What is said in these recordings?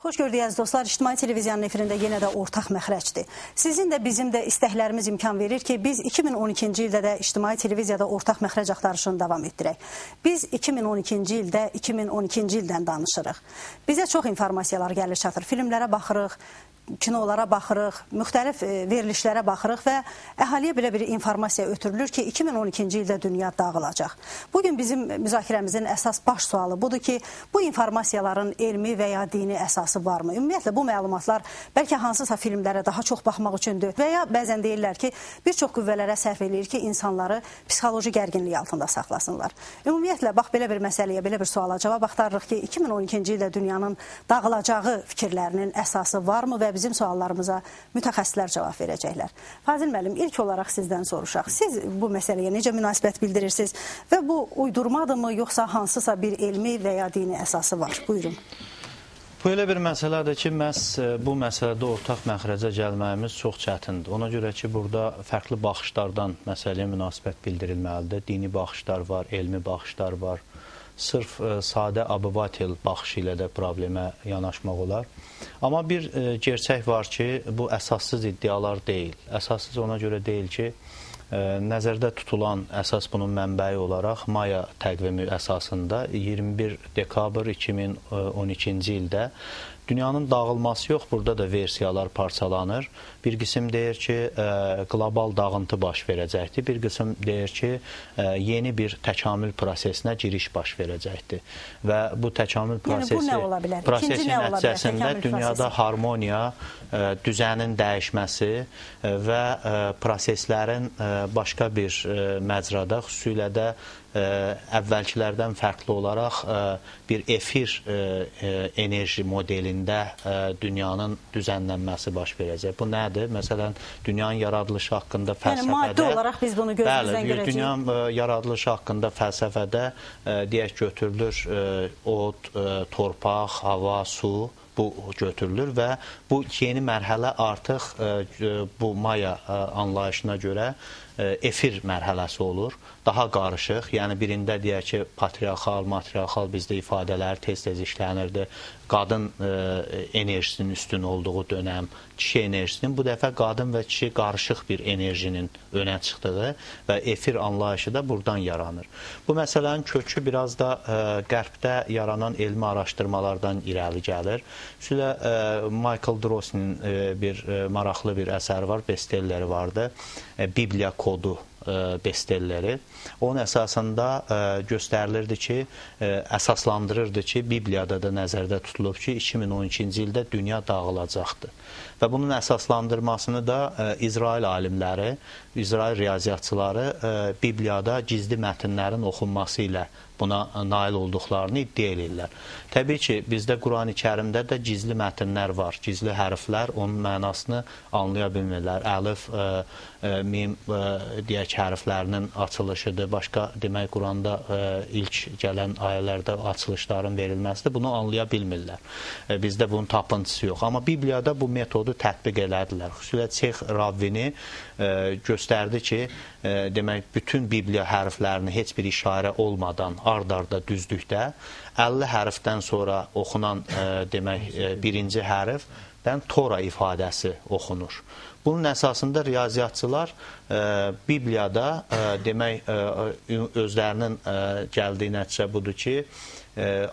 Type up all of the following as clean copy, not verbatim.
Xoş gördük əziz dostlar, İctimai Televiziyanın efirində yenə də ortaq məxrəcdir. Sizin də bizim də istəklərimiz imkan verir ki, biz 2012-ci ildə də İctimai Televiziyada ortaq məxrəc axtarışını davam etdirək. Biz 2012-ci ildə 2012-ci ildən danışırıq. Bizə çox informasiyalar gəlir çatır, filmlərə baxırıq, kinolara baxırıq, müxtəlif verilişlərə baxırıq və əhaliyə belə bir informasiya ötürülür ki, 2012-ci ildə dünya dağılacaq. Bugün bizim müzakirəmizin əsas baş sualı budur ki, bu informasiyaların elmi və ya dini əsası varmı? Ümumiyyətlə, bu məlumatlar bəlkə hansısa filmlərə daha çox baxmaq üçündür və ya bəzən deyirlər ki, bir çox qüvvələrə sərf eləyir ki, insanları psixoloji gərginlik altında saxlasınlar. Ümumiyyətlə, bax, belə bir məsələyə, belə bir suala cavab axtarırıq ki, 2012-ci ildə dünyanın dağılacağı fikirlərinin əsası varmı və bizim suallarımıza mütəxəssislər cavab verəcəklər. Fazil müəllim, ilk olaraq sizdən soruşaq. Siz bu məsələyə necə münasibət bildirirsiniz və bu uydurmadırmı, yoxsa hansısa bir elmi və ya dini əsası var? Buyurun. Bu elə bir məsələdir ki, məhz bu məsələdə ortaq məxrəcə gəlməyimiz çox çətindir. Ona görə ki, burada fərqli baxışlardan məsələyə münasibət bildirilməlidir. Dini baxışlar var, elmi baxışlar var. Sırf sadə abivatel baxışı ilə də problemə yanaşmaq olar. Amma bir gerçək var ki, bu əsassız iddialar deyil. Əsassız ona görə deyil ki, nəzərdə tutulan əsas bunun mənbəyi olaraq Maya təqvimi əsasında 21 dekabr 2012-ci ildə dünyanın dağılması yox, burada da versiyalar parçalanır. Bir qism deyir ki, qlobal dağıntı baş verəcəkdir. Bir qism deyir ki, yeni bir təkamül prosesinə giriş baş verəcəkdir. Və bu təkamül prosesi nəticəsində dünyada harmoniya, düzənin dəyişməsi və proseslərin başqa bir məcrada, xüsusilə də əvvəlkilərdən fərqli olaraq bir efir enerji modelində dünyanın düzənlənməsi baş verəcək. Bu nədir? Məsələn, dünyanın yaradılışı haqqında fəlsəfədə... Yəni, maddi olaraq biz bunu gözümüzdən görəcəyik. Bəli, dünyanın yaradılışı haqqında fəlsəfədə, deyək, götürülür od, torpaq, hava, su, bu götürülür və bu yeni mərhələ artıq bu Maya anlayışına görə efir mərhələsi olur. Daha qarışıq, yəni birində deyək ki, patriarxal, matriarxal bizdə ifadələr tez-tez işlənirdi. Qadın enerjisinin üstün olduğu dönəm, kişi enerjisinin, bu dəfə qadın və kişi qarışıq bir enerjinin önə çıxdığı və efir anlayışı da buradan yaranır. Bu məsələnin kökü biraz da qərbdə yaranan elmi araşdırmalardan irəli gəlir. Xüsusilə Michael Drosnin bir maraqlı bir əsəri var, bestselleri vardı. Bibliya kodu bestselleri. Onun əsasında göstərilirdi ki, əsaslandırırdı ki, Bibliyada da nəzərdə tutulub ki, 2012-ci ildə dünya dağılacaqdır. Və bunun əsaslandırmasını da İsrail alimləri, İsrail riyaziyyatçıları Bibliyada gizli mətnlərin oxunması ilə buna nail olduqlarını iddia edirlər. Təbii ki, bizdə Qurani Kərimdə də gizli mətnlər var, gizli hərflər, onun mənasını anlaya bilmirlər. Əlif, mim, deyək, hərflərinin açılışıdır. Başqa, demək, Quranda ilk gələn ayələrdə açılışların verilməsidir. Bunu anlaya bilmirlər. Bizdə bunun tapıntısı yox. Amma Bibliyada bu metodu tətbiq elədilər. Xüsusilə Çex Ravvini göstərdi ki, demək, bütün Bibliya hərflərini heç bir işarə olmadan ard-arda düzdükdə 50 hərfdən sonra oxunan demək, birinci hərfdən Tora ifadəsi oxunur. Bunun əsasında riyaziyyatçılar Bibliyada demək, özlərinin gəldiyi nəticə budur ki,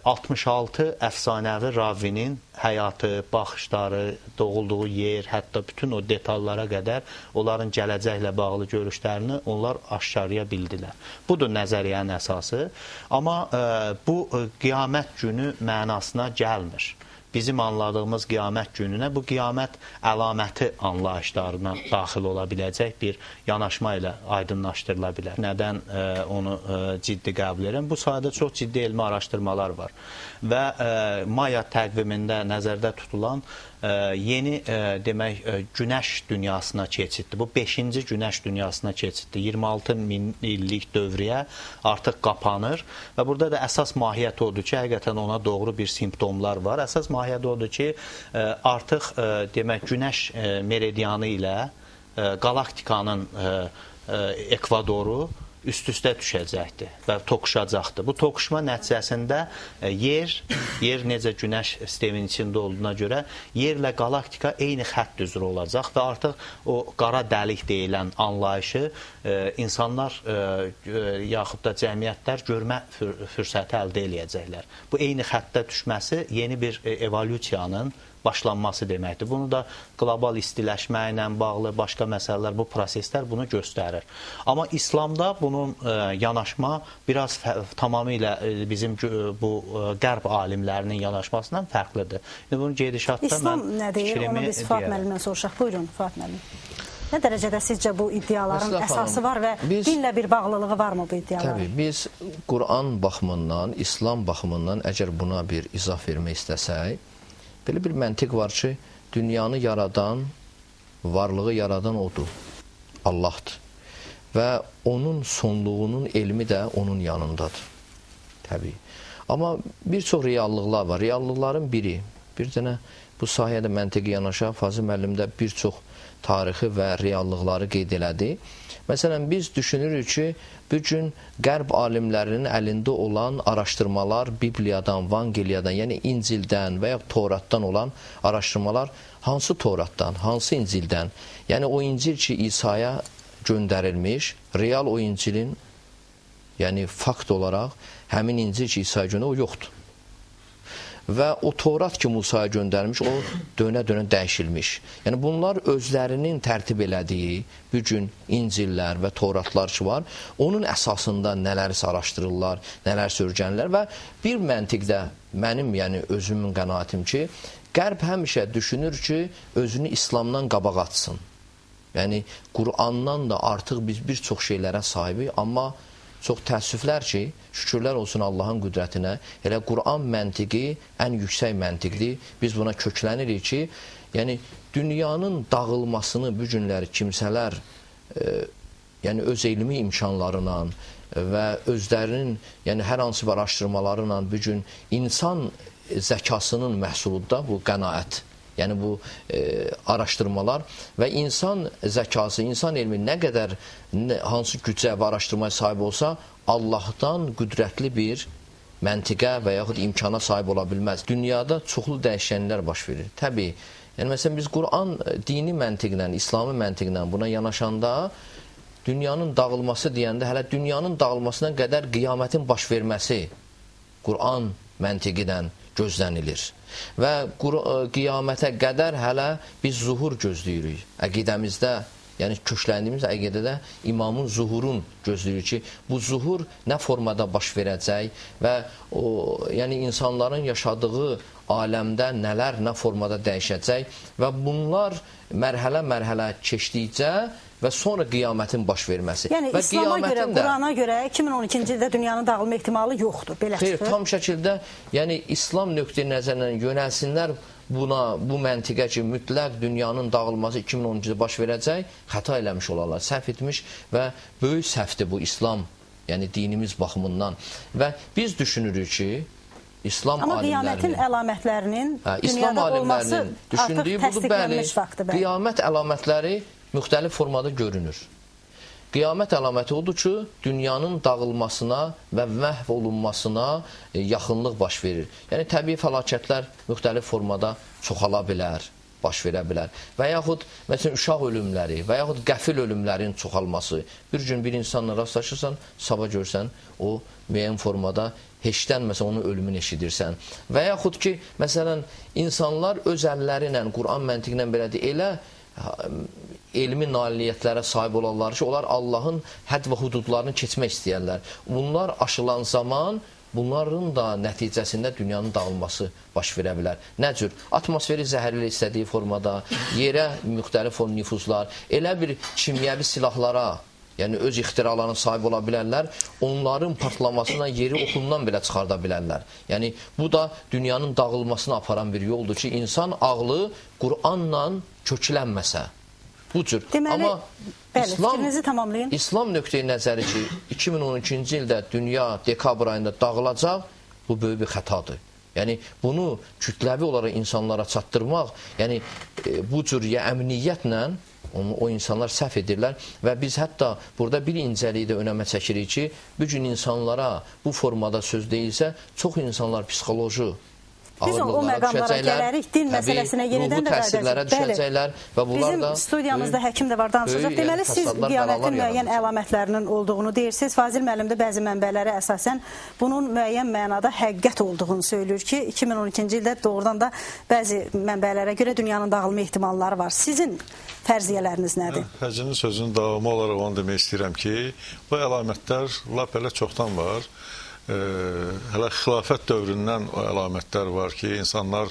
66 əfsanəvi ravinin həyatı, baxışları, doğulduğu yer, hətta bütün o detallara qədər onların gələcəklə bağlı görüşlərini onlar aşkarlaya bildilər. Budur nəzəriyyənin əsası. Amma bu qiyamət günü mənasına gəlmir. Bizim anladığımız qiyamət gününə bu qiyamət əlaməti anlayışlarına daxil ola biləcək bir yanaşma ilə aydınlaşdırıla bilər. Nədən onu ciddi qəbul edirəm? Bu sahədə çox ciddi elmi araşdırmalar var və Maya təqvimində nəzərdə tutulan yeni demək günəş dünyasına keçiddir. Bu 5-ci günəş dünyasına keçiddir. 26 min illik dövrəyə artıq qapanır və burada da əsas mahiyyət odur ki, həqiqətən ona doğru bir simptomlar var. Əsas mahiyyət odur ki, artıq demək günəş meridianı ilə qalaktikanın ekvadoru üst-üstə düşəcəkdir və toqquşacaqdır. Bu toqquşma nəticəsində yer necə günəş sisteminin içində olduğuna görə yerlə qalaktika eyni xətt üzrə olacaq və artıq o qara dəlik deyilən anlayışı insanlar yaxud da cəmiyyətlər görmə fürsəti əldə eləyəcəklər. Bu eyni xəttə düşməsi yeni bir evolyusiyanın başlanması deməkdir. Bunu da qlobal istiləşmə ilə bağlı başqa məsələlər, bu proseslər bunu göstərir. Amma İslamda bunun yanaşma biraz tamamilə bizim bu qərb alimlərinin yanaşmasından fərqlidir. İndi bunun gedişatda İslam mən nə deyir? Onu biz Fuad müəllimdən soruşaq. Buyurun Fuad müəllim. Nə dərəcədə sizcə bu iddiaların əsası var və dinlə bir bağlılığı varmı bu iddiaların? Təbii, biz Quran baxımından, İslam baxımından əgər buna bir izah vermək istəsək, belə bir məntiq var ki, dünyanı yaradan, varlığı yaradan odur, Allahdır. Və onun sonluğunun elmi də onun yanındadır. Təbii. Amma bir çox reallıqlar var. Reallıqların biri, bir dənə bu sahədə məntiqi yanaşa, Fazil müəllim də bir çox tarixi və reallıqları qeyd elədi. Məsələn, biz düşünürük ki, bu gün qərb alimlərinin əlində olan araşdırmalar Bibliyadan, Vangeliyadan, yəni İncildən və ya Toratdan olan araşdırmalar hansı Toratdan, hansı İncildən? Yəni o İncil ki, İsa'ya göndərilmiş, real o İncilin, yəni fakt olaraq həmin İncil ki, İsa'ya göndərilmiş, o yoxdur. Və o Torat ki, Musaya göndərmiş, o dönə-dönə dəyişilmiş. Yəni, bunlar özlərinin tərtib elədiyi bu gün İncillər və Toratlar ki var, onun əsasında nələrsə araşdırırlar, nələrsə öyrənirlər və bir məntiqdə mənim, yəni özümün qənaətim ki, Qərb həmişə düşünür ki, özünü İslamdan qabaq atsın. Yəni, Qurandan da artıq biz bir çox şeylərə sahibik, amma çox təəssüflər ki, şükürlər olsun Allahın qüdrətinə, elə Quran məntiqi ən yüksək məntiqdir. Biz buna köklənirik ki, yəni dünyanın dağılmasını bu günləri kimsələr, yəni öz elmi imkanlarıyla və özlərinin, yəni hər hansı bir araşdırmalarıyla bu gün insan zəkasının məhsuludur da bu qənaət. Yəni bu araşdırmalar və insan zəkası, insan elmi nə qədər hansı gücə və araşdırmaya sahib olsa, Allahdan qüdrətli bir məntiqə və yaxud imkana sahib ola bilməz. Dünyada çoxlu dəyişənlər baş verir. Təbii, yəni məsələn biz Quran dini məntiqlə, İslami məntiqlə buna yanaşanda dünyanın dağılması deyəndə hələ dünyanın dağılmasına qədər qiyamətin baş verməsi Quran məntiqidən gözlənilir. Və qiyamətə qədər hələ biz zuhur gözləyirik. Əqidəmizdə, yəni kökləndiyimiz əqidədə imamın zuhurun gözləyirik ki, bu zuhur nə formada baş verəcək və o, yəni insanların yaşadığı aləmdə nələr nə formada dəyişəcək və bunlar mərhələ-mərhələ keçdikcə və sonra qiyamətin baş verməsi. Yəni və İslama görə, Qurana görə 2012-ci ildə dünyanın dağılma ehtimalı yoxdur. Belə xeyr, çıxır. Tam şəkildə, yəni İslam nöqteyi nəzərlə yönəlsinlər buna, bu məntiqə ki, mütləq dünyanın dağılması 2012-də baş verəcək, xəta eləmiş olarlar, səhv etmiş və böyük səhvdir bu İslam, yəni dinimiz baxımından. Və biz düşünürük ki, İslam amma qiyamətin əlamətlərinin İslam dünyada olması artıq təsdiqlənmiş faktdır. Qiyamət əlamətləri müxtəlif formada görünür. Qiyamət əlaməti odur ki, dünyanın dağılmasına və məhv olunmasına yaxınlıq baş verir. Yəni, təbii fəlakətlər müxtəlif formada çoxala bilər, baş verə bilər. Və yaxud, məsələn, uşaq ölümləri və yaxud qəfil ölümlərin çoxalması. Bir gün bir insanla rastlaşırsan, sabah görsən, o müəyyən formada heçdən, məsələn, onun ölümünü eşidirsən. Və yaxud ki, məsələn, insanlar öz əlləri ilə, Quran məntiqi ilə belədir, elə elmi nailiyyətlərə sahib olanlar ki, onlar Allahın hədd və hududlarını keçmək istəyərlər. Bunlar aşılan zaman, bunların da nəticəsində dünyanın dağılması baş verə bilər. Nə cür? Atmosferi zəhərli istədiyi formada, yerə müxtəlif nüfuzlar, elə bir kimyəvi silahlara Yəni öz ixtiralarına sahib ola bilərlər, onların partlamasından yeri oxundan belə çıxarda bilərlər. Yəni bu da dünyanın dağılmasına aparan bir yoldur ki, insan ağlı Qur'anla köklənməsə. Bu cür. Deməli, amma bəli, tamamlayın. İslam nöqteyi nəzəri ki, 2012-ci ildə dünya dekabr ayında dağılacaq, bu böyük bir xətadır. Yəni bunu kütləvi olaraq insanlara çatdırmaq, yəni bu cür ya əmniyyətlə o insanlar səhv edirlər və biz hətta burada bir incəliyi də önəmə çəkirik ki, bu gün insanlara bu formada söz deyilsə, çox insanlar psixoloji biz o məqamlara gələrik, din məsələsinə yenidən də təsirlərə düşəcəklər və bunlar bizim da studiyamızda həkim də var, danışacaq. Deməli, siz qiyamətin müəyyən əlamətlərinin olduğunu deyirsiniz. Fazil müəllim də bəzi mənbələrə əsasən bunun müəyyən mənada həqiqət olduğunu söylüyor ki, 2012-ci ildə doğrudan da bəzi mənbələrə görə dünyanın dağılma ehtimalları var. Sizin fərziyyələriniz nədir? Həcinin sözünün davamı olaraq onu demək istəyirəm ki, bu əlamətlər lap elə çoxdan var. Hələ xilafət dövründən o əlamətlər var ki, insanlar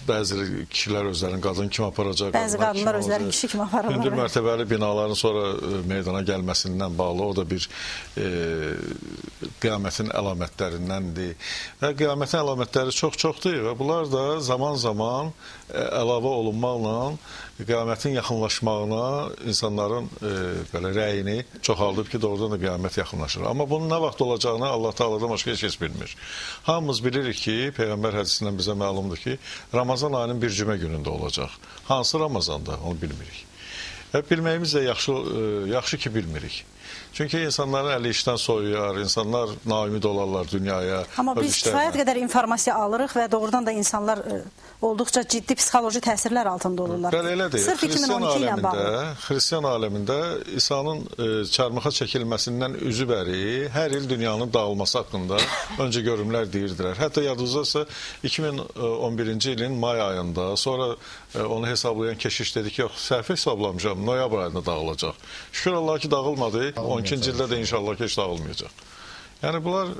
bəzi kişilər özlərini qadın kimi aparacaq, bəzi qadınlar özlərini kişi kimi aparırlar. Hündür mərtəbəli binaların sonra meydana gəlməsindən bağlı o da bir qiyamətin əlamətlərindəndir. Və qiyamətin əlamətləri çox-çoxdur və bunlar da zaman-zaman əlavə olunmaqla qiyamətin yaxınlaşmağına insanların belə rəyini çoxaldıb ki, doğrudan da qiyamət yaxınlaşır. Amma bunun nə vaxt olacağını Allah Teala'dan başqa heç kəs bilmir. Hamımız bilirik ki, Peyğəmbər hədisindən bizə məlumdur ki, Ramazan ayının bir cümə günündə olacaq. Hansı Ramazanda, onu bilmirik. Və bilməyimiz də yaxşı ki, bilmirik. Çünki insanların əli işdən soyuyar, insanlar naümid olarlar dünyaya. Amma biz kifayət qədər informasiya alırıq və doğrudan da insanlar olduqca ciddi psixoloji təsirlər altında olurlar. Bəli, elədir. Sırf 2012 ilə bağlı. Xristian aləmində İsa'nın çarmıxa çəkilməsindən üzü bəri hər il dünyanın dağılması haqqında öncə görümlər deyirdilər. Hətta yadınızdasa 2011-ci ilin may ayında sonra onu hesablayan keşiş dedi ki, yox, səhv hesablamışam, noyabr ayında dağılacaq. Şükür Allah ki, dağılmadı. 12-ci ildə də inşallah ki, heç dağılmayacaq. Yəni bunlar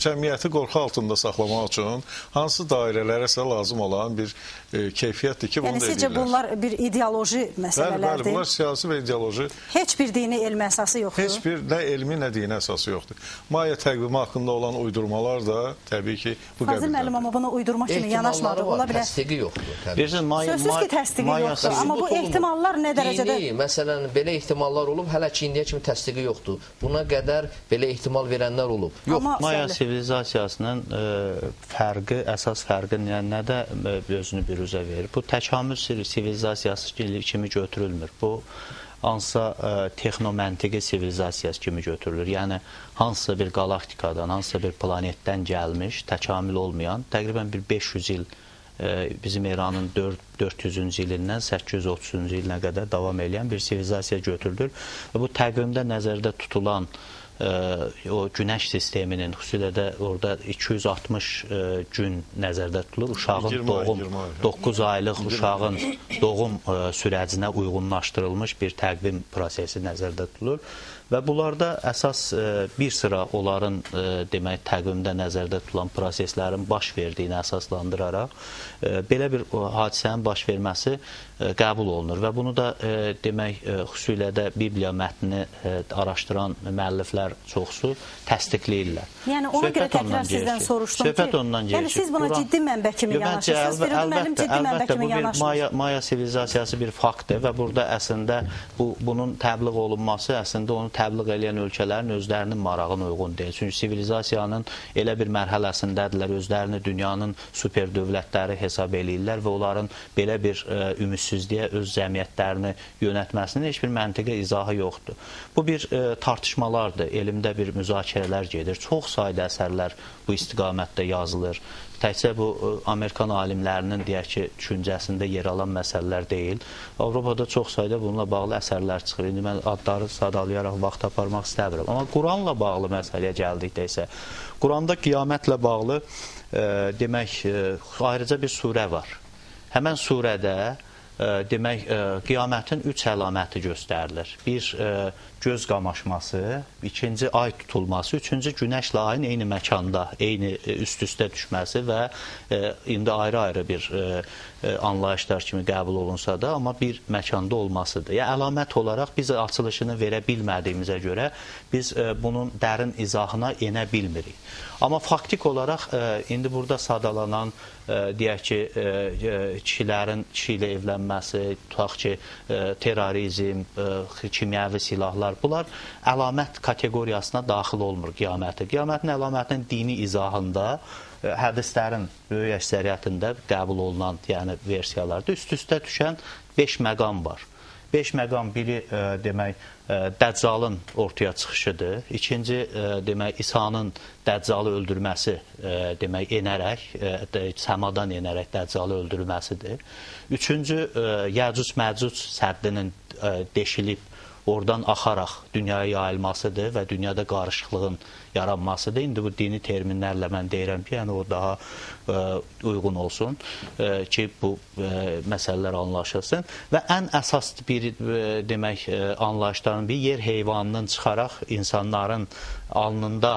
cəmiyyəti qorxu altında saxlamaq üçün hansı dairələrəsə lazım olan bir keyfiyyətdir ki, bunu yəni, da sizcə edirlər. Bunlar bir ideoloji məsələlərdir? Bəli, bəli, bunlar siyasi və ideoloji. Heç bir dini elmi əsası yoxdur? Heç bir nə elmi, nə dini əsası yoxdur. Maya təqvimi haqqında olan uydurmalar da təbii ki, bu Fazil qəbildəndir. müəllim, amma buna uydurma kimi yanaşmadı. Ehtimalları var, Ola bilər. təsdiqi yoxdur. Sözsüz ki, təsdiqi yoxdur. Amma bu ehtimallar nə dərəcədə? Dini, məsələn, belə ehtimallar olub, hələ ki, indiyə kimi təsdiqi yoxdur. Buna qədər belə ehtimal verənlər olub. Yox. Maya sivilizasiyasının fərqi, əsas fərqi nədə özünü büruzə verir? Bu təkamül sivilizasiyası kimi götürülmür. Bu hansısa texnoməntiqi sivilizasiyası kimi götürülür. Yəni hansısa bir qalaktikadan, hansısa bir planetdən gəlmiş, təkamül olmayan, təqribən bir 500 il bizim İranın 400-cü ilindən 830-cu ilinə qədər davam edən bir sivilizasiya götürülür. Və bu təqvimdə nəzərdə tutulan o günəş sisteminin, xüsusilə də orada 260 gün nəzərdə tutulur. Uşağın doğum, 9 aylıq uşağın doğum sürəcinə uyğunlaşdırılmış bir təqvim prosesi nəzərdə tutulur. Və bunlarda əsas bir sıra onların demək, təqvimdə nəzərdə tutulan proseslərin baş verdiyini əsaslandıraraq belə bir hadisənin baş verməsi qəbul olunur. Və bunu da demək, xüsusilə də Bibliya mətnini araşdıran müəlliflər çoxsu təsdiqləyirlər. Yəni ona görə təkrar sizdən soruşdum ki, yəni siz buna ciddi mənbə kimi yanaşırsınız, Firidun müəllim ciddi mənbə kimi yanaşmır. Maya sivilizasiyası bir faktdır və burada əslində bunun təbliğ olunması əslində onu təbliğ eləyən ölkələrin özlərinin marağına uyğun deyil. Çünki sivilizasiyanın elə bir mərhələsindədirlər, özlərini dünyanın super dövlətləri hesab eləyirlər və onların belə bir ümidsizliyə öz cəmiyyətlərini yönətməsinin heç bir məntiqi izahı yoxdur. Bu bir tartışmalardır, elmdə bir müzakirələr gedir. Çox sayda əsərlər bu istiqamətdə yazılır. Təkcə bu Amerikan alimlərinin deyək ki, düşüncəsində yer alan məsələlər deyil. Avropada çox sayda bununla bağlı əsərlər çıxır. İndi mən adları sadalayaraq vaxt aparmaq istəmirəm. Amma Quranla bağlı məsələyə gəldikdə isə, Quranda qiyamətlə bağlı demək, ayrıca bir surə var. Həmən surədə Demək, qiyamətin 3 əlaməti göstərilir. Bir, göz qamaşması, ikinci, ay tutulması, üçüncü, günəşlə ayın eyni məkanda, eyni üst-üstə düşməsi və indi ayrı-ayrı bir anlayışlar kimi qəbul olunsa da, amma bir məkanda olmasıdır. Yəni, əlamət olaraq biz açılışını verə bilmədiyimizə görə biz bunun dərin izahına enə bilmirik. Amma faktik olaraq indi burada sadalanan, deyək ki, kişilərin kişi ilə evlənməsi, tutaq ki, terrorizm, kimyəvi silahlar, bunlar əlamət kateqoriyasına daxil olmur qiyaməti. Qiyamətin əlamətinin dini izahında hədislərin böyük əksəriyyətində qəbul olunan, yəni versiyalarda üst-üstə düşən 5 məqam var. 5 məqam biri demək Dəccalın ortaya çıxışıdır. İkinci demək İsa'nın Dəccalı öldürməsi, demək enərək, səmadan enərək Dəccalı öldürməsidir. Üçüncü Yəcuc-Məcuc səddinin deşilib oradan axaraq dünyaya yayılmasıdır və dünyada qarışıqlığın yaranmasıdır. İndi bu dini terminlərlə mən deyirəm ki, yəni o daha uyğun olsun ki, bu məsələlər anlaşılsın. Və ən əsas bir demək anlayışların bir yer heyvanının çıxaraq insanların alnında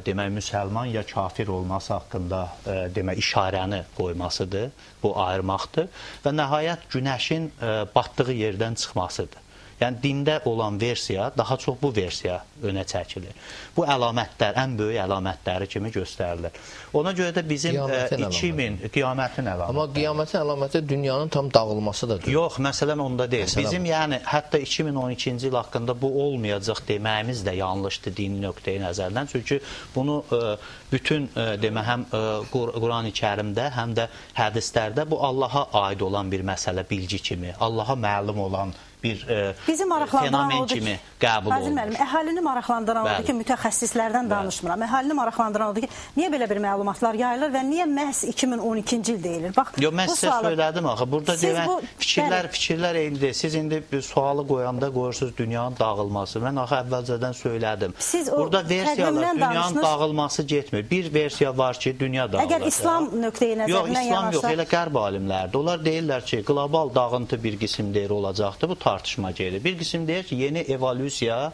demək müsəlman ya kafir olması haqqında demək işarəni qoymasıdır, bu ayırmaqdır və nəhayət günəşin batdığı yerdən çıxmasıdır. Yəni, dində olan versiya, daha çox bu versiya önə çəkilir. Bu əlamətlər, ən böyük əlamətləri kimi göstərilir. Ona görə də bizim 2000 qiyamətin əlaməti. Amma qiyamətin əlaməti dünyanın tam dağılması da deyil. Yox, məsələn onda deyil. Bizim, yəni, hətta 2012-ci il haqqında bu olmayacaq deməyimiz də yanlışdır dini nöqteyi nəzərdən. Çünki bunu bütün, demə, həm Quran-ı Kərimdə, həm də hədislərdə bu Allaha aid olan bir məsələ, bilgi kimi, Allaha məlum olan bir fenomen kimi qəbul olunur. Müəllim, əhalini maraqlandıran odur ki, mütəxəssislərdən danışmıram. Əhalini maraqlandıran odur ki, niyə belə bir məlumatlar yayılır və niyə məhz 2012-ci il deyilir? Bax, yox, mən sizə söylədim axı. Burada demək, fikirlər eyni deyil. Siz indi bir sualı qoyanda qoyursunuz dünyanın dağılması. Mən axı əvvəlcədən söylədim. Burada versiyalar, dünyanın dağılması getmir. Bir versiya var ki, dünya dağılacaq. Əgər İslam nöqteyi nəzərindən yanaşsaq... Yox, İslam yox, elə qərb alimlərdir. Onlar deyirlər ki, qlobal dağıntı bir qism deyir olacaqdır. Bu tartışma gedir. Bir qism deyir ki, yeni evolüsiya,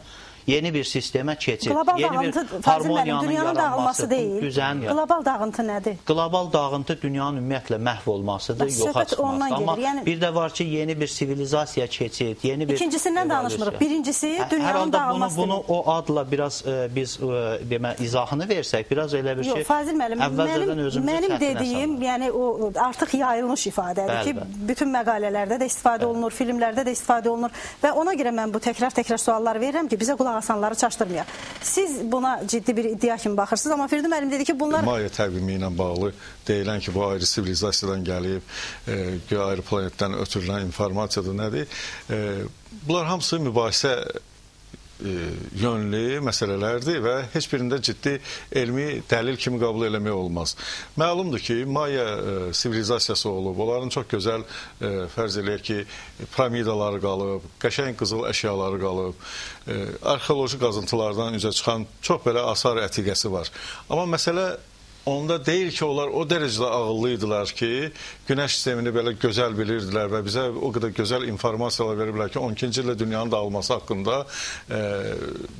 yeni bir sistemə keçid, qlobal yeni bir harmoniyanın dünyanın dağılması deyil. Düzən, qlobal dağıntı nədir? Qlobal dağıntı dünyanın ümumiyyətlə məhv olmasıdır, yoxa çıxmasıdır. Amma yəni, bir də var ki, yeni bir sivilizasiya keçid, yeni bir İkincisindən danışmırıq. Birincisi dünyanın dağılması. Bunu o adla biraz biz demə izahını versək, biraz elə bir şey. Yox, Fazil müəllim, mənim dediyim, yəni o artıq yayılmış ifadədir ki, bütün məqalələrdə də istifadə olunur, filmlərdə də istifadə olunur və ona görə mən bu təkrar-təkrar suallar verirəm ki, bizə qulaq asanları çaşdırmayaq. Siz buna ciddi bir iddia kimi baxırsınız, amma Firidun müəllim dedi ki, bunlar... Maya təqvimi ilə bağlı deyilən ki, bu ayrı sivilizasiyadan gəlib, ayrı planetdən ötürülən informasiyadır, nədir? Bunlar hamısı mübahisə yönlü məsələlərdir və heç birində ciddi elmi dəlil kimi qəbul eləmək olmaz. Məlumdur ki, Maya sivilizasiyası olub, onların çox gözəl, fərz eləyək ki, piramidaları qalıb, qəşəng qızıl əşyaları qalıb, arxeoloji qazıntılardan üzə çıxan çox belə asar ətiqəsi var. Amma məsələ onda deyil ki, onlar o dərəcədə ağıllı idilər ki, günəş sistemini belə gözəl bilirdilər və bizə o qədər gözəl informasiyalar veriblər ki, 12-ci ildə dünyanın dağılması haqqında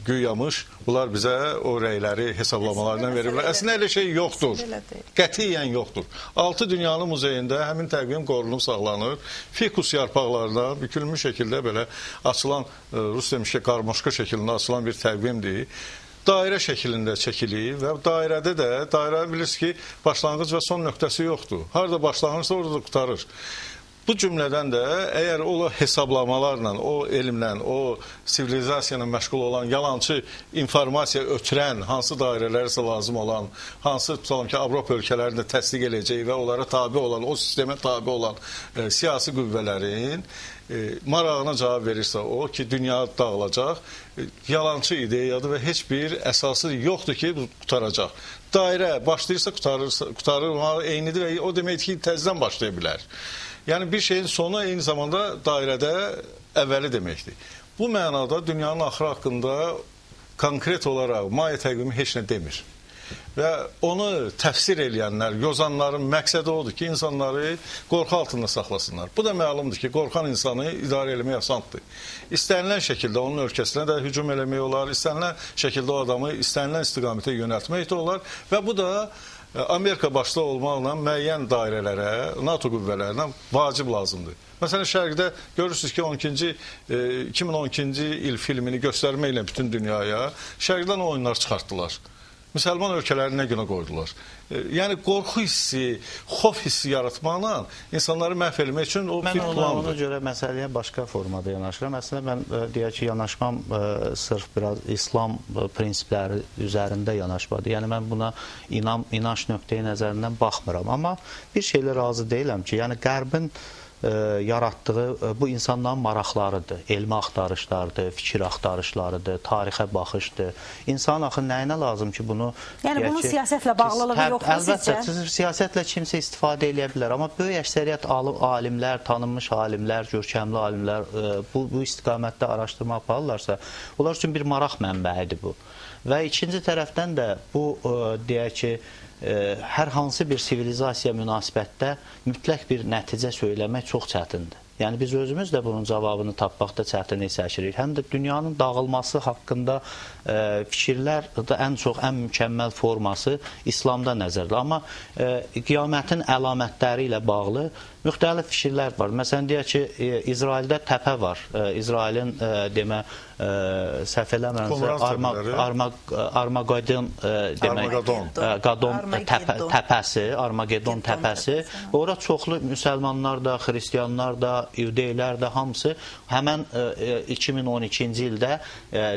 güyamış, bunlar bizə o rəyləri hesablamalarından veriblər. Əslində elə şey yoxdur, qətiyyən yoxdur. 6 dünyanın muzeyində həmin təqvim qorunub saxlanır. Fikus yarpaqlarına bükülmüş şəkildə belə açılan, rus demiş ki, qarmoşka şəklində açılan bir təqvimdir. Dairə şəklində çəkilir və dairədə də, dairə bilirsiniz ki, başlanğıc və son nöqtəsi yoxdur. Harada başlanırsa orada da qurtarır. Bu cümlədən də əgər o hesablamalarla, o elmlə, o sivilizasiya ilə məşğul olan, yalançı informasiya ötürən, hansı dairələrsə lazım olan, hansı, tutalım ki, Avropa ölkələrində təsdiq eləyəcək və onlara tabi olan, o sistemə tabi olan siyasi qüvvələrin marağına cavab verirsə o ki, dünya dağılacaq, yalançı ideyadır və heç bir əsası yoxdur ki, qurtaracaq. Dairə başlayırsa qurtarır, eynidir və o deməkdir ki, təzədən başlaya bilər. Yəni, bir şeyin sonu eyni zamanda dairədə əvvəli deməkdir. Bu mənada dünyanın axırı haqqında konkret olaraq Maya təqvimi heç nə demir. Və onu təfsir eləyənlər, yozanların məqsədi odur ki, insanları qorxu altında saxlasınlar. Bu da məlumdur ki, qorxan insanı idarə eləmək asandır. İstənilən şəkildə onun ölkəsinə də hücum eləmək olar, istənilən şəkildə o adamı istənilən istiqamətə yönəltmək də olar və bu da Amerika başda olmaqla müəyyən dairələrə, NATO qüvvələrinə vacib lazımdır. Məsələn, Şərqdə görürsünüz ki, 2012-ci il filmini göstərməklə bütün dünyaya Şərqdən o oyunlar çıxartdılar. Müsəlman ölkələrini nə günə qoydular. Yəni, qorxu hissi, xof hissi yaratmaqla insanları məhv eləmək üçün o bir plandır. Mən ona görə məsələyə başqa formada yanaşıram. Əslində, mən deyək ki, yanaşmam sırf biraz İslam prinsipləri üzərində yanaşmadı. Yəni, mən buna inanc nöqteyi nəzərindən baxmıram. Amma bir şeylə razı deyiləm ki, yəni Qərbin yaratdığı bu insanların maraqlarıdır, elmi axtarışlarıdır, fikir axtarışlarıdır, tarixə baxışdır. İnsanın axı nəyinə lazım ki bunu... Yəni bunun siyasətlə bağlılığı yoxdur sizcə? Əlbəttə, siyasətlə kimsə istifadə eləyə bilər, amma böyük əksəriyyət alimlər, tanınmış alimlər, görkəmli alimlər bu istiqamətdə araşdırma aparırlarsa, onlar üçün bir maraq mənbəyidir bu. Və ikinci tərəfdən də bu, deyək ki, hər hansı bir sivilizasiya münasibətdə mütləq bir nəticə söyləmək çox çətindir. Yəni biz özümüz də bunun cavabını tapmaqda çətinlik çəkirik. Həm də dünyanın dağılması haqqında fikirlər də ən çox, ən mükəmməl forması İslamda nəzərdə. Amma qiyamətin əlamətləri ilə bağlı müxtəlif fikirlər var. Məsələn, deyək ki, İsraildə təpə var. İsrailin, demə, səhv eləmirəmsə, Armageddon demək, Qadon təpəsi, Armageddon təpəsi. Ora çoxlu müsəlmanlar da, xristianlar da, iudeylər də hamısı həmən 2012-ci ildə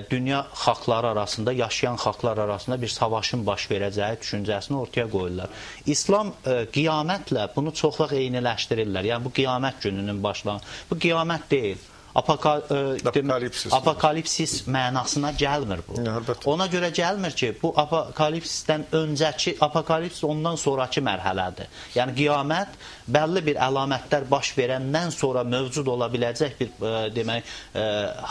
dünya xalqları arasında, yaşayan xalqlar arasında bir savaşın baş verəcəyi düşüncəsini ortaya qoyurlar. İslam qiyamətlə bunu çox vaxt eyniləşdirirlər. Yəni bu qiyamət gününün başlanğıcı. Bu qiyamət deyil. Apokalipsis mənasına gəlmir bu. Ona görə gəlmir ki, bu apokalipsisdən öncəki, apokalipsis ondan sonraki mərhələdir. Yəni qiyamət bəlli bir əlamətlər baş verəndən sonra mövcud ola biləcək bir demək,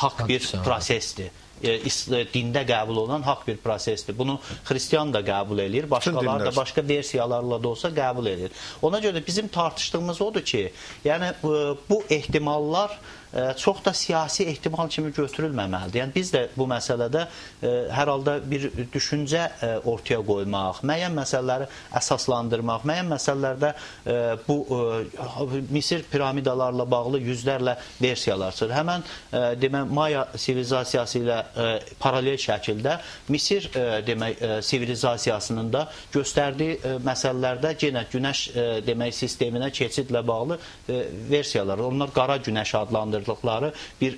haqq bir prosesdir. Dində qəbul olunan haqq bir prosesdir. Bunu xristian da qəbul eləyir, başqaları da başqa versiyalarla da olsa qəbul eləyir. Ona görə də bizim tartışdığımız odur ki, yəni bu ehtimallar çox da siyasi ehtimal kimi götürülməməlidir. Yəni biz də bu məsələdə hər halda bir düşüncə ortaya qoymaq, müəyyən məsələləri əsaslandırmaq, müəyyən məsələlərdə bu Misir piramidalarla bağlı yüzlərlə versiyalar çıxır. Həmən demək Maya sivilizasiyası ilə paralel şəkildə Misir demək sivilizasiyasının da göstərdiyi məsələlərdə yenə günəş demək sisteminə keçidlə bağlı versiyalar. Onlar qara günəş adlandırılır bir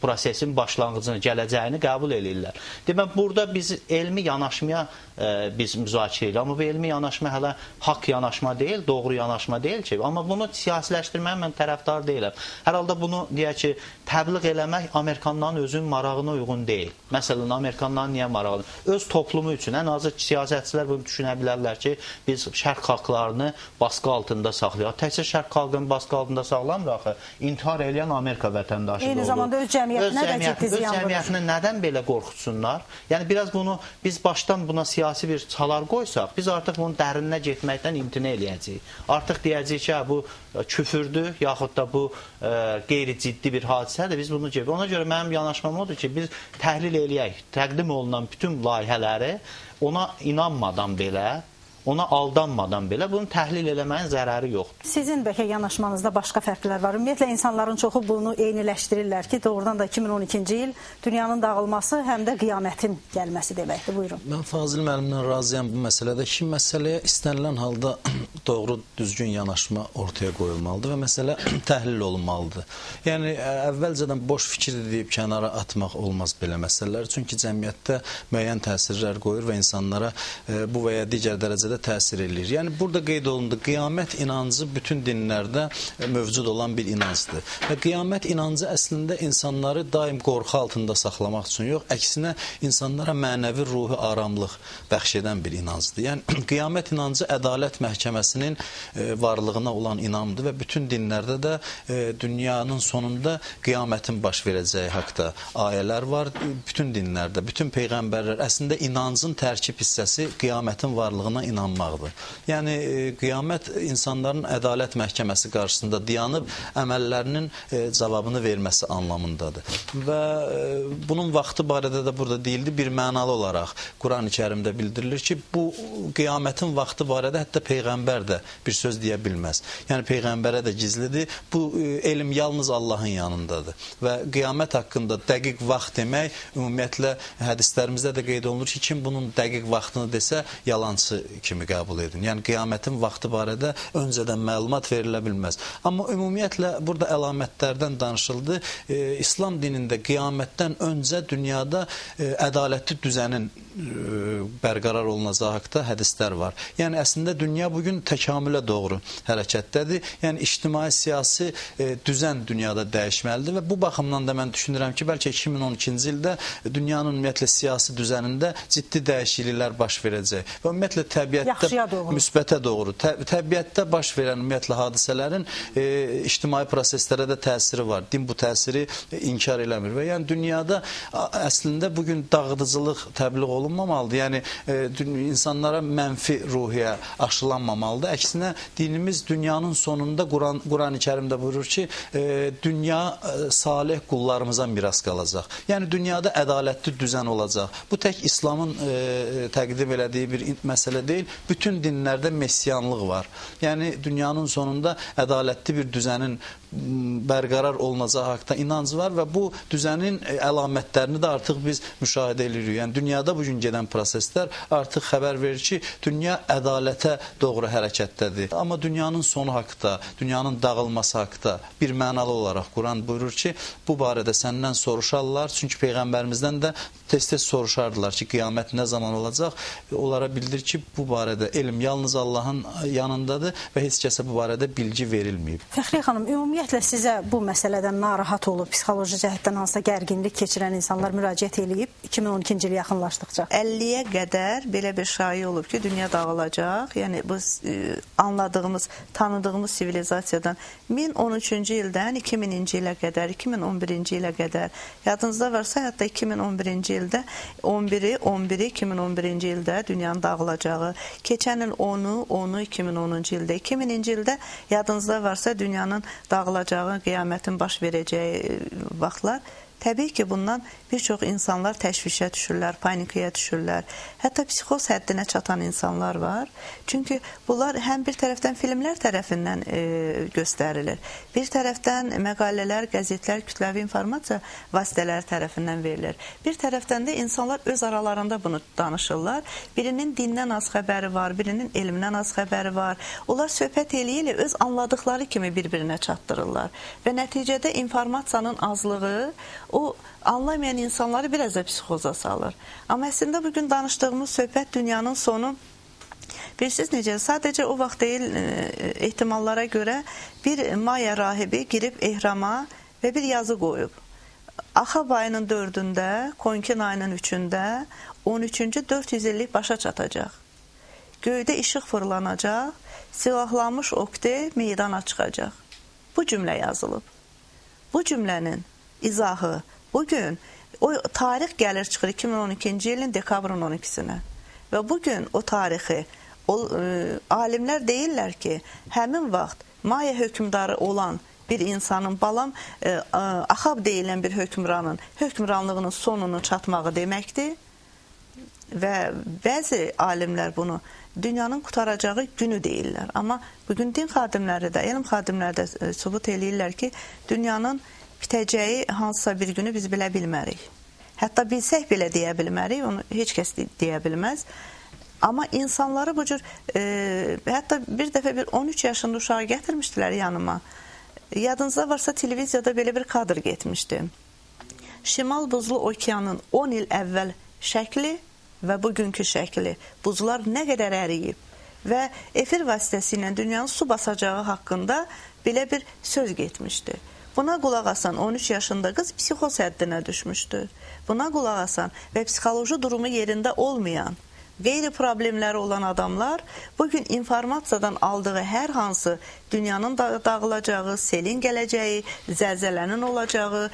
prosesin başlanğıcını, gələcəyini qəbul eləyirlər. Demək, burada biz elmi yanaşmaya biz müzakirə edirik. Amma bu elmi yanaşma hələ haqq yanaşma deyil, doğru yanaşma deyil ki, amma bunu siyasiləşdirməyə mən tərəfdar deyiləm. Hər halda bunu, deyək ki, təbliğ eləmək Amerikanların özünün marağına uyğun deyil. Məsələn, Amerikanların niyə marağına? Öz toplumu üçün, ən azı siyasətçilər bunu düşünə bilərlər ki, biz şərq xalqlarını baskı altında saxlayaq. Təkcə şərq xalqını baskı altında saxlamır axı. İntihar eləyən Amerika vətəndaşı da olur. Eyni zamanda öz cəmiyyətinə də ciddi ziyan vurur. Öz cəmiyyətinə nədən belə qorxutsunlar? Yəni biraz bunu biz başdan buna siyasi bir çalar qoysaq, biz artıq bunun dərinə getməkdən imtina eləyəcəyik. Artıq deyəcəyik ki, bu küfürdür, yaxud da bu qeyri-ciddi bir hadisədir. Biz bunu görürük. Ona görə mənim yanaşmam odur ki, biz təhlil eləyək, təqdim olunan bütün layihələri ona inanmadan belə, ona aldanmadan belə bunu təhlil eləməyin zərəri yoxdur. Sizin bəlkə yanaşmanızda başqa fərqlər var. Ümumiyyətlə, insanların çoxu bunu eyniləşdirirlər ki, doğrudan da 2012-ci il dünyanın dağılması həm də qiyamətin gəlməsi deməkdir. Buyurun. Mən Fazil müəllimdən razıyam bu məsələdə ki, məsələyə istənilən halda doğru, düzgün yanaşma ortaya qoyulmalıdır və məsələ təhlil olunmalıdır. Yəni, əvvəlcədən boş fikir deyib kənara atmaq olmaz belə məsələlər. Çünki cəmiyyətdə müəyyən təsirlər qoyur və insanlara bu və ya digər dərəcədə dərəcədə təsir eləyir. Yəni burada qeyd olundu, qiyamət inancı bütün dinlərdə mövcud olan bir inancdır. Və qiyamət inancı əslində insanları daim qorxu altında saxlamaq üçün yox, əksinə insanlara mənəvi, ruhi aramlıq bəxş edən bir inancdır. Yəni qiyamət inancı ədalət məhkəməsinin varlığına olan inamdır və bütün dinlərdə də dünyanın sonunda qiyamətin baş verəcəyi haqda ayələr var. Bütün dinlərdə, bütün peyğəmbərlər əslində inancın tərkib hissəsi qiyamətin varlığına inanmaqdır. Yəni qiyamət insanların ədalət məhkəməsi qarşısında dayanıb əməllərinin cavabını verməsi anlamındadır. Və bunun vaxtı barədə də burada deyildi, bir mənalı olaraq Quran-ı Kərimdə bildirilir ki, bu qiyamətin vaxtı barədə hətta peyğəmbər də bir söz deyə bilməz. Yəni peyğəmbərə də gizlidir. Bu elm yalnız Allahın yanındadır. Və qiyamət haqqında dəqiq vaxt demək, ümumiyyətlə hədislərimizdə də qeyd olunur ki, kim bunun dəqiq vaxtını desə, yalançı kimi qəbul edin. Yəni qiyamətin vaxtı barədə öncədən məlumat verilə bilməz. Amma ümumiyyətlə burada əlamətlərdən danışıldı. İslam dinində qiyamətdən öncə dünyada ədalətli düzənin bərqərar olunacağı haqda hədislər var. Yəni əslində dünya bugün təkamülə doğru hərəkətdədir. Yəni ictimai, siyasi düzən dünyada dəyişməlidir və bu baxımdan da mən düşünürəm ki, bəlkə 2012-ci ildə dünyanın ümumiyyətlə siyasi düzənində ciddi dəyişikliklər baş verəcək. Və ümumiyyətlə təbiətdə müsbətə doğru, təbiətdə baş verən ümumiyyətlə hadisələrin ictimai proseslərə də təsiri var. Din bu təsiri inkar eləmir və yəni dünyada əslində bugün dağıdıcılıq təbliğ olunmamalıdır. Yəni insanlara mənfi ruhiyyə aşılanmamalıdır. Əksinə dinimiz dünyanın sonunda Quran-ı Kərimdə buyurur ki, dünya salih qullarımıza miras qalacaq. Yəni dünyada ədalətli düzən olacaq. Bu tək İslamın təqdim elədiyi bir məsələ deyil. Bütün dinlərdə messiyanlıq var. Yəni dünyanın sonunda ədalətli bir düzənin bərqərar olunacağı haqda inanc var və bu düzənin əlamətlərini də artıq biz müşahidə edirik. Yəni dünyada bugün gedən proseslər artıq xəbər verir ki, dünya ədalətə doğru hərəkətdədir. Amma dünyanın sonu haqda, dünyanın dağılması haqda bir mənalı olaraq Quran buyurur ki, bu barədə səndən soruşarlar. Çünki Peyğəmbərimizdən də tez-tez soruşardılar ki, qiyamət nə zaman olacaq? Onlara bildir ki, bu barədə elm yalnız Allahın yanındadır və heç kəsə bu barədə bilgi verilməyib. Fəxriyə xanım, ümumiyyətlə sizə bu məsələdən narahat olub, psixoloji cəhətdən hansısa gərginlik keçirən insanlar müraciət eləyib 2012-ci il yaxınlaşdıqca? 50-yə qədər belə bir şayi olub ki, dünya dağılacaq. Yəni bu anladığımız, tanıdığımız sivilizasiyadan 1013-cü ildən 2000-ci ilə qədər, 2011-ci ilə qədər. Yadınızda varsa, hətta 2011-ci ildə 11-i, 11-i 2011-ci ildə dünyanın dağılacağı, keçən il 10-u, 10-u 2010-cu ildə, 2000-ci ildə yadınızda varsa dünyanın dağılacağı, qiyamətin baş verəcəyi vaxtlar. Təbii ki, bundan bir çox insanlar təşvişə düşürlər, panikaya düşürlər. Hətta psixoz həddinə çatan insanlar var. Çünki bunlar həm bir tərəfdən filmlər tərəfindən göstərilir, bir tərəfdən məqalələr, qəzetlər, kütləvi informasiya vasitələri tərəfindən verilir. Bir tərəfdən də insanlar öz aralarında bunu danışırlar. Birinin dindən az xəbəri var, birinin elmdən az xəbəri var. Onlar söhbət eləyə-eləyə öz anladıqları kimi bir-birinə çatdırırlar. Və nəticədə informasiyanın azlığı o anlamayan insanları biraz da psixoza salır. Amma əslində bugün danışdığımız söhbət dünyanın sonu, bilirsiniz necə, sadəcə o vaxt deyil, ehtimallara görə bir Maya rahibi girib ehrama və bir yazı qoyub. Axab ayının 4-ündə, Konkin ayının 3-ündə, 13-cü 400 illik başa çatacaq. Göydə işıq fırlanacaq, silahlanmış okte meydana çıxacaq. Bu cümlə yazılıb. Bu cümlənin izahı bugün o tarix gəlir çıxır 2012-ci ilin dekabrın 12-sinə və bugün o tarixi alimlər deyirlər ki, həmin vaxt Maya hökmdarı olan bir insanın, balam Axab deyilən bir hökmranın hökmranlığının sonunu çatmağı deməkdir və bəzi alimlər bunu dünyanın qutaracağı günü deyirlər. Amma bugün din xadimləri də, elm xadimləri də sübut eləyirlər ki, dünyanın bitəcəyi hansısa bir günü biz bilə bilmərik. Hətta bilsək belə deyə bilmərik, onu heç kəs deyə bilməz. Amma insanları bu cür, hətta bir dəfə bir 13 yaşında uşağı gətirmişdilər yanıma. Yadınızda varsa televiziyada belə bir kadr getmişdi. Şimal Buzlu okeanın 10 il əvvəl şəkli və bugünkü şəkli. Buzlar nə qədər əriyib. Və efir vasitəsilə dünyanın su basacağı haqqında belə bir söz getmişdi. Buna qulaq asan 13 yaşında qız psixoz həddinə düşmüşdü. Buna qulaq asan və psixoloji durumu yerində olmayan, qeyri problemləri olan adamlar bugün informasiyadan aldığı hər hansı dünyanın dağılacağı, selin gələcəyi, zəlzələnin olacağı,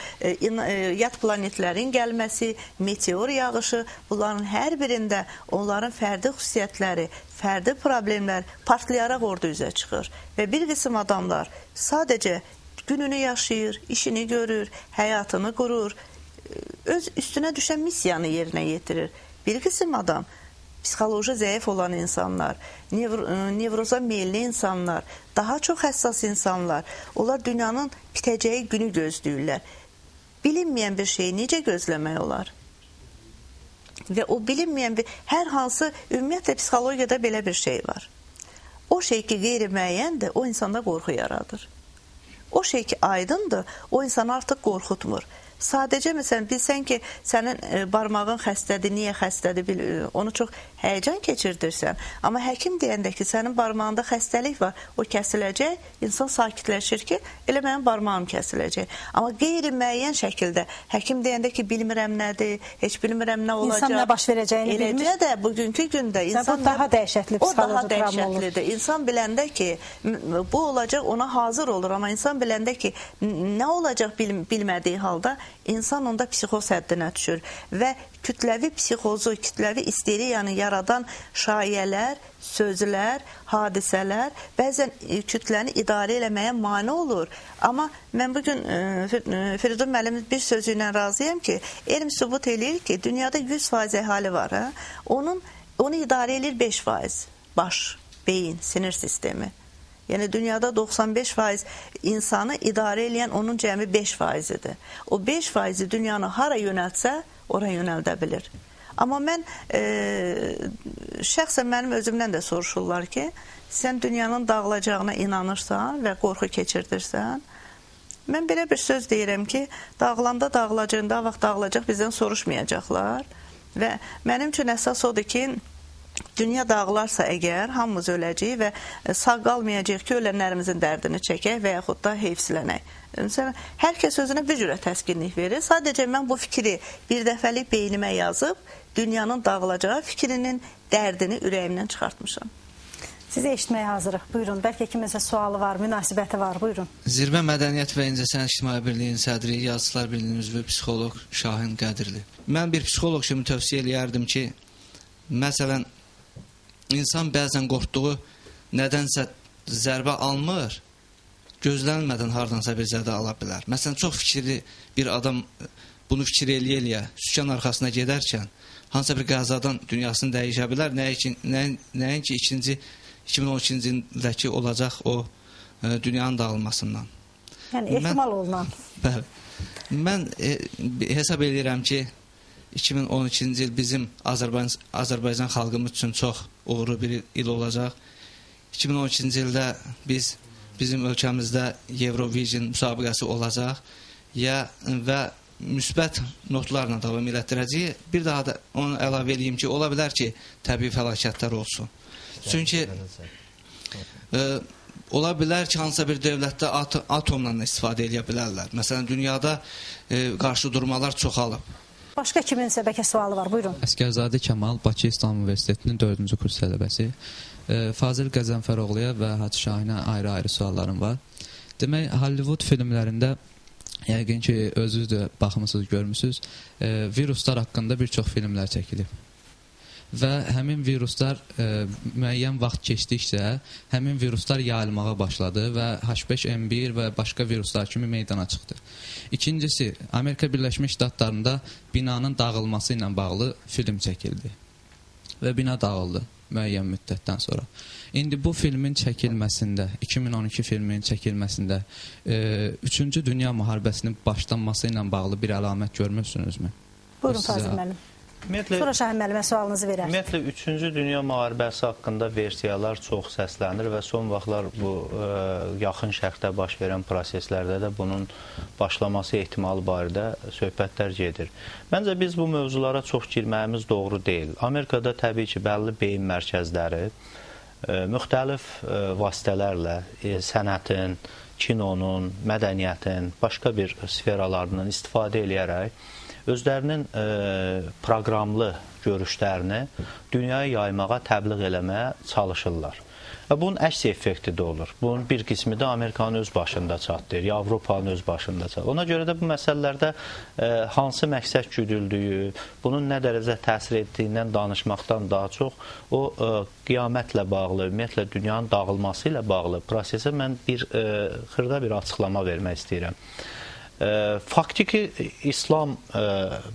yad planetlərin gəlməsi, meteor yağışı, bunların hər birində onların fərdi xüsusiyyətləri, fərdi problemlər partlayaraq orada üzə çıxır. Və bir qism adamlar sadəcə gününü yaşayır, işini görür, həyatını qurur, öz üstünə düşən missiyanı yerinə yetirir. Bir qism adam, psixoloji zəif olan insanlar, nevroza meyilli insanlar, daha çox həssas insanlar, onlar dünyanın bitəcəyi günü gözləyirlər. Bilinməyən bir şeyi necə gözləmək olar? Və o bilinməyən bir, hər hansı, ümumiyyətlə psixologiyada belə bir şey var. O şey ki qeyri-müəyyəndir, o insanda qorxu yaradır. O şey ki aydındır, o insanı artıq qorxutmur. Sadəcə məsələn, bilsən ki, sənin barmağın xəstədir, niyə xəstədir, onu çox həyəcan keçirdirsən. Amma həkim deyəndə ki, sənin barmağında xəstəlik var, o kəsiləcək, insan sakitləşir ki, elə mənim barmağım kəsiləcək. Amma qeyri-müəyyən şəkildə həkim deyəndə ki, bilmirəm nədir, heç bilmirəm nə olacaq. İnsan nə baş verəcəyini bilmir. Eləcə də bugünkü gündə insan... Bu daha dəhşətli psixoloji travma olur. O daha dəhşətlidir. İnsan biləndə ki, bu olacaq, ona hazır olur. Amma insan biləndə ki, nə olacaq bilmədiyi halda, insan onda psixoz həddinə düşür və kütləvi psixozu, kütləvi isteriyanı yaradan şayələr, sözlər, hadisələr bəzən kütləni idarə eləməyə mane olur. Amma mən bugün Firidun müəllimin bir sözü ilə razıyam ki, elm sübut eləyir ki, dünyada 100% əhali var. Hə? Onu idarə eləyir 5% baş, beyin, sinir sistemi. Yəni dünyada 95% insanı idarə eləyən onun cəmi 5%-idir. O 5%-i dünyanı hara yönəltsə, ora yönəldə bilir. Amma mən şəxsən mənim özümdən də soruşurlar ki, sən dünyanın dağılacağına inanırsan və qorxu keçirdirsən. Mən belə bir söz deyirəm ki, dağılanda dağılacaq, daha vaxt dağılacaq, bizdən soruşmayacaqlar. Və mənim üçün əsas odur ki, dünya dağılarsa əgər, hamımız öləcəyik və sağ qalmayacaq ki, ölənlərimizin dərdini çəkək və yaxud da heyfsilənək. Məsələn, hər kəs özünə bir cürə təskinlik verir. Sadəcə mən bu fikri bir dəfəlik beynimə yazıb, dünyanın dağılacağı fikrinin dərdini ürəyimdən çıxartmışam. Sizi eşitməyə hazırıq. Buyurun, bəlkə kiminsə sualı var, münasibəti var. Buyurun. Zirvə Mədəniyyət və İncəsənət İctimai Birliyinin sədri, Yazıçılar Birliyinin üzvü, psixoloq Şahin Qədirli. Mən bir psixoloq kimi tövsiyə eləyərdim ki, məsələn, İnsan bəzən qorxduğu nədənsə zərbə almır, gözlənmədən hardansa bir zədə ala bilər. Məsələn, çox fikirli bir adam bunu fikir eləyə-eləyə sükan arxasına gedərkən hansısa bir qəzadan dünyasını dəyişə bilər. Nəinki 2012-ci ildəki olacaq o dünyanın dağılmasından. Yəni, ehtimal olunan. Bəli. Mən hesab eləyirəm ki, 2012-ci il bizim Azərbaycan xalqımız üçün çox uğurlu bir il olacaq. 2012-ci ildə bizim ölkəmizdə Eurovision müsabiqəsi olacaq və müsbət notlarla davam elətdirəcəyik. Bir daha da onu əlavə eləyim ki, ola bilər ki, təbii fəlakətlər olsun. Çünki ola bilər ki, hansısa bir dövlətdə atomla istifadə eləyə bilərlər. Məsələn, dünyada qarşı durmalar çoxalıb. Başqa kiminsə bəlkə sualı var, buyurun. Əsgərzadə Kəmal, Bakı İslam Universitetinin 4-cü kurs tələbəsi. Fazil Qəzənfəroğluya və Hacı Şahinə ayrı-ayrı suallarım var. Demək, Hollywood filmlərində, yəqin ki, özünüz də baxmısınız, görmüsünüz, viruslar haqqında bir çox filmlər çəkilib. Və həmin viruslar müəyyən vaxt keçdikcə, həmin viruslar yayılmağa başladı və H5N1 və başqa viruslar kimi meydana çıxdı. İkincisi, Amerika Birləşmiş Ştatlarında binanın dağılması ilə bağlı film çəkildi və bina dağıldı müəyyən müddətdən sonra. İndi bu filmin çəkilməsində, 2012 filminin çəkilməsində 3-cü Dünya müharibəsinin başlanması ilə bağlı bir əlamət görmürsünüzmü? Buyurun Fazil müəllim. Sonra Şahin müəllimə sualınızı verər. Ümumiyyətlə, 3-cü Dünya müharibəsi haqqında versiyalar çox səslənir və son vaxtlar bu yaxın şərqdə baş verən proseslərdə də bunun başlaması ehtimalı barədə söhbətlər gedir. Məncə, biz bu mövzulara çox girməyimiz doğru deyil. Amerikada təbii ki, bəlli beyin mərkəzləri Müxtəlif vasitələrlə sənətin, kinonun, mədəniyyətin, başqa bir sferalarından istifadə eləyərək özlərinin proqramlı görüşlərini dünyaya yaymağa, təbliğ eləməyə çalışırlar. Və bunun əks effekti də olur. Bunun bir qismi də Amerikanın öz başında çatdırır, ya Avropanın öz başında çatdırır. Ona görə də bu məsələlərdə hansı məqsəd güdüldüyü, bunun nə dərəcə təsir etdiyindən danışmaqdan daha çox o qiyamətlə bağlı, ümumiyyətlə dünyanın dağılması ilə bağlı prosesə mən bir xırda bir açıqlama vermək istəyirəm. Faktiki İslam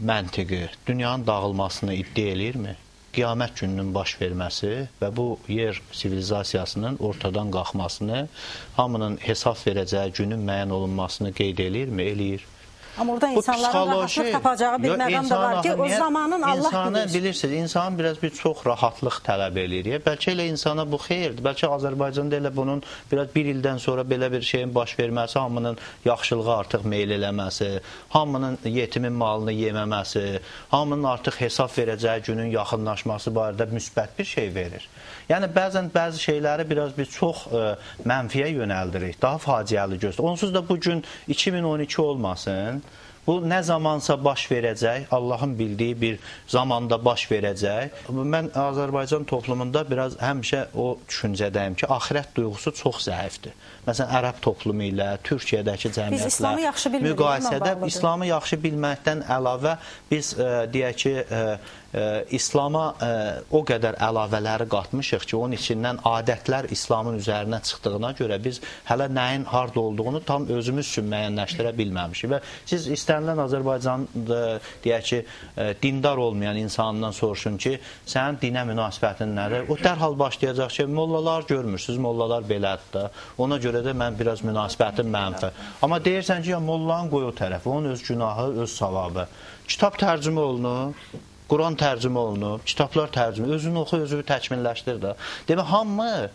məntiqi dünyanın dağılmasını iddia eləyirmi? Qiyamət gününün baş verməsi və bu yer sivilizasiyasının ortadan qalxmasını, hamının hesab verəcəyi günün müəyyən olunmasını qeyd eləyirmi? Eləyir. Amma orada insanların rahatlıq tapacağı bir məqam da var ki, o zamanın Allah bilir. Bilirsiniz, insan biraz bir çox rahatlıq tələb eləyir. Bəlkə elə insana bu xeyirdir. Bəlkə Azərbaycanda elə bunun biraz bir ildən sonra belə bir şeyin baş verməsi, hamının yaxşılığa artıq meyl eləməsi, hamının yetimin malını yeməməsi, hamının artıq hesab verəcəyi günün yaxınlaşması barədə müsbət bir şey verir. Yəni, bəzən bəzi şeyləri biraz biz çox mənfiyə yönəldirik, daha faciəli göstərir. Onsuz da bu gün 2012 olmasın, bu nə zamansa baş verəcək, Allahın bildiyi bir zamanda baş verəcək. Mən Azərbaycan toplumunda biraz həmişə o düşüncədəyim ki, axirət duyğusu çox zəifdir. Məsələn, ərəb toplumu ilə, Türkiyədəki cəmiyyətlə müqayisədə İslamı yaxşı bilməkdən əlavə biz deyək ki, İslama o qədər əlavələri qatmışıq ki, onun içindən adətlər İslamın üzərinə çıxdığına görə biz hələ nəyin harda olduğunu tam özümüz üçün müəyyənləşdirə bilməmişik. Və siz istənilən Azərbaycan, deyək ki, dindar olmayan insandan soruşun ki, sənin dinə münasibətin nədir? O dərhal başlayacaq ki, mollalar görmürsünüz, mollalar belədir də. Ona görə də mən biraz münasibətim mənfi. Amma deyirsən ki, ya mollanın qoy o tərəfi, onun öz günahı, öz savabı. Kitab tərcümə olunur, Quran tərcümə olunub, kitablar tərcümə, özünü oxu, özünü təkmilləşdir də. Demək, hamı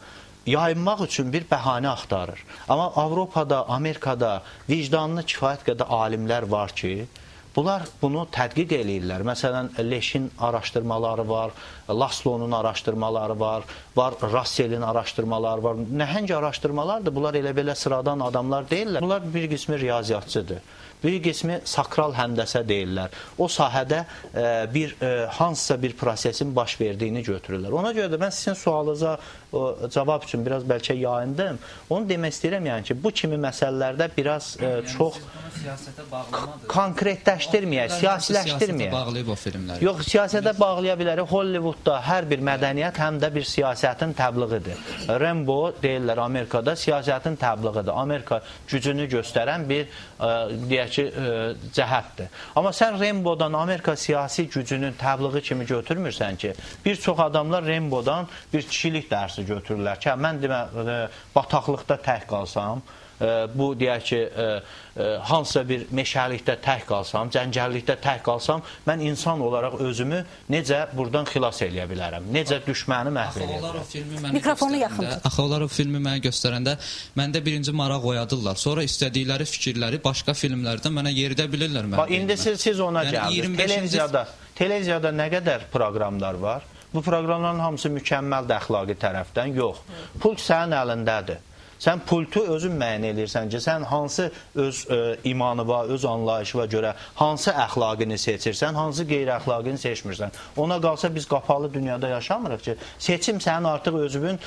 yayınmaq üçün bir bəhanə axtarır. Amma Avropada, Amerikada vicdanlı kifayət qədər alimlər var ki, bunlar bunu tədqiq eləyirlər. Məsələn, Leşin araşdırmaları var, Laslonun araşdırmaları var, Rasselin araşdırmaları var. Nəhəng araşdırmalardır, bunlar elə belə sıradan adamlar deyirlər. Bunlar bir qismi riyaziyyatçıdır. Bir qismi sakral həndəsə deyirlər. O sahədə bir hansısa bir prosesin baş verdiyini götürürlər. Ona görə də mən sizin sualınıza cavab üçün biraz bəlkə yayındım. Onu demək istəyirəm yəni ki, bu kimi məsələlərdə biraz çox konkretləşdirməyək, siyasiləşdirməyək. Bağlayıb o filmləri. Yox, siyasətə bağlaya bilərik. Hollywoodda hər bir mədəniyyət həm də bir siyasətin təbliğidir. Rambo deyirlər Amerikada siyasətin təbliğidir. Amerika gücünü göstərən bir deyək ki, cəhətdir. Amma sən Rambodan Amerika siyasi gücünün təbliği kimi götürmürsən ki, bir çox adamlar Rambodan bir kişilik dərsi götürürlər ki, mən demə bataqlıqda tək qalsam, bu deyək ki, hansısa bir meşəlikdə tək qalsam, cəngəllikdə tək qalsam, mən insan olaraq özümü necə buradan xilas eləyə bilərəm, necə düşməni məhv eləyə bilərəm. Mikrofonu yaxın tut. Axı onlar o filmi mənə göstərəndə məndə birinci maraq oyadırlar. Sonra istədikləri fikirləri başqa filmlərdə mənə yeridə bilirlər. Bax, indi siz ona gəldiniz. Televiziyada nə qədər proqramlar var? Bu proqramların hamısı mükəmməldir əxlaqi tərəfdən? Yox. Pult sənin əlindədir. Sən pultu özün müəyyən eləyirsən ki, sən hansı öz imanıva, öz anlayışıva görə hansı əxlaqini seçirsən, hansı qeyri-əxlaqini seçmirsən. Ona qalsa biz qapalı dünyada yaşamırıq ki, seçim sənin artıq özünün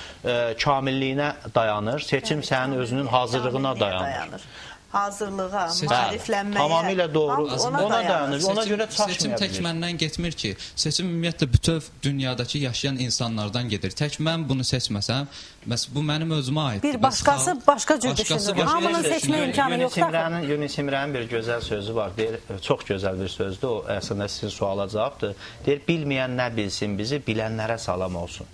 kamilliyinə dayanır, seçim sənin özünün hazırlığına dayanır. Hazırlığa, maariflənməyə. Tamamilə doğru. Ona dayanır. Ona görə çaşmaya bilir. Seçim tək məndən getmir ki. Seçim ümumiyyətlə bütöv dünyadakı yaşayan insanlardan gedir. Tək mən bunu seçməsəm, bəs bu mənim özümə aiddir. Bir başqası başqa cür düşünür. Hamının seçmə imkanı yoxdur. Yunus İmrənin bir gözəl sözü var. Deyir, çox gözəl bir sözdür. O əslində sizin suala cavabdır. Deyir, bilməyən nə bilsin bizi, bilənlərə salam olsun.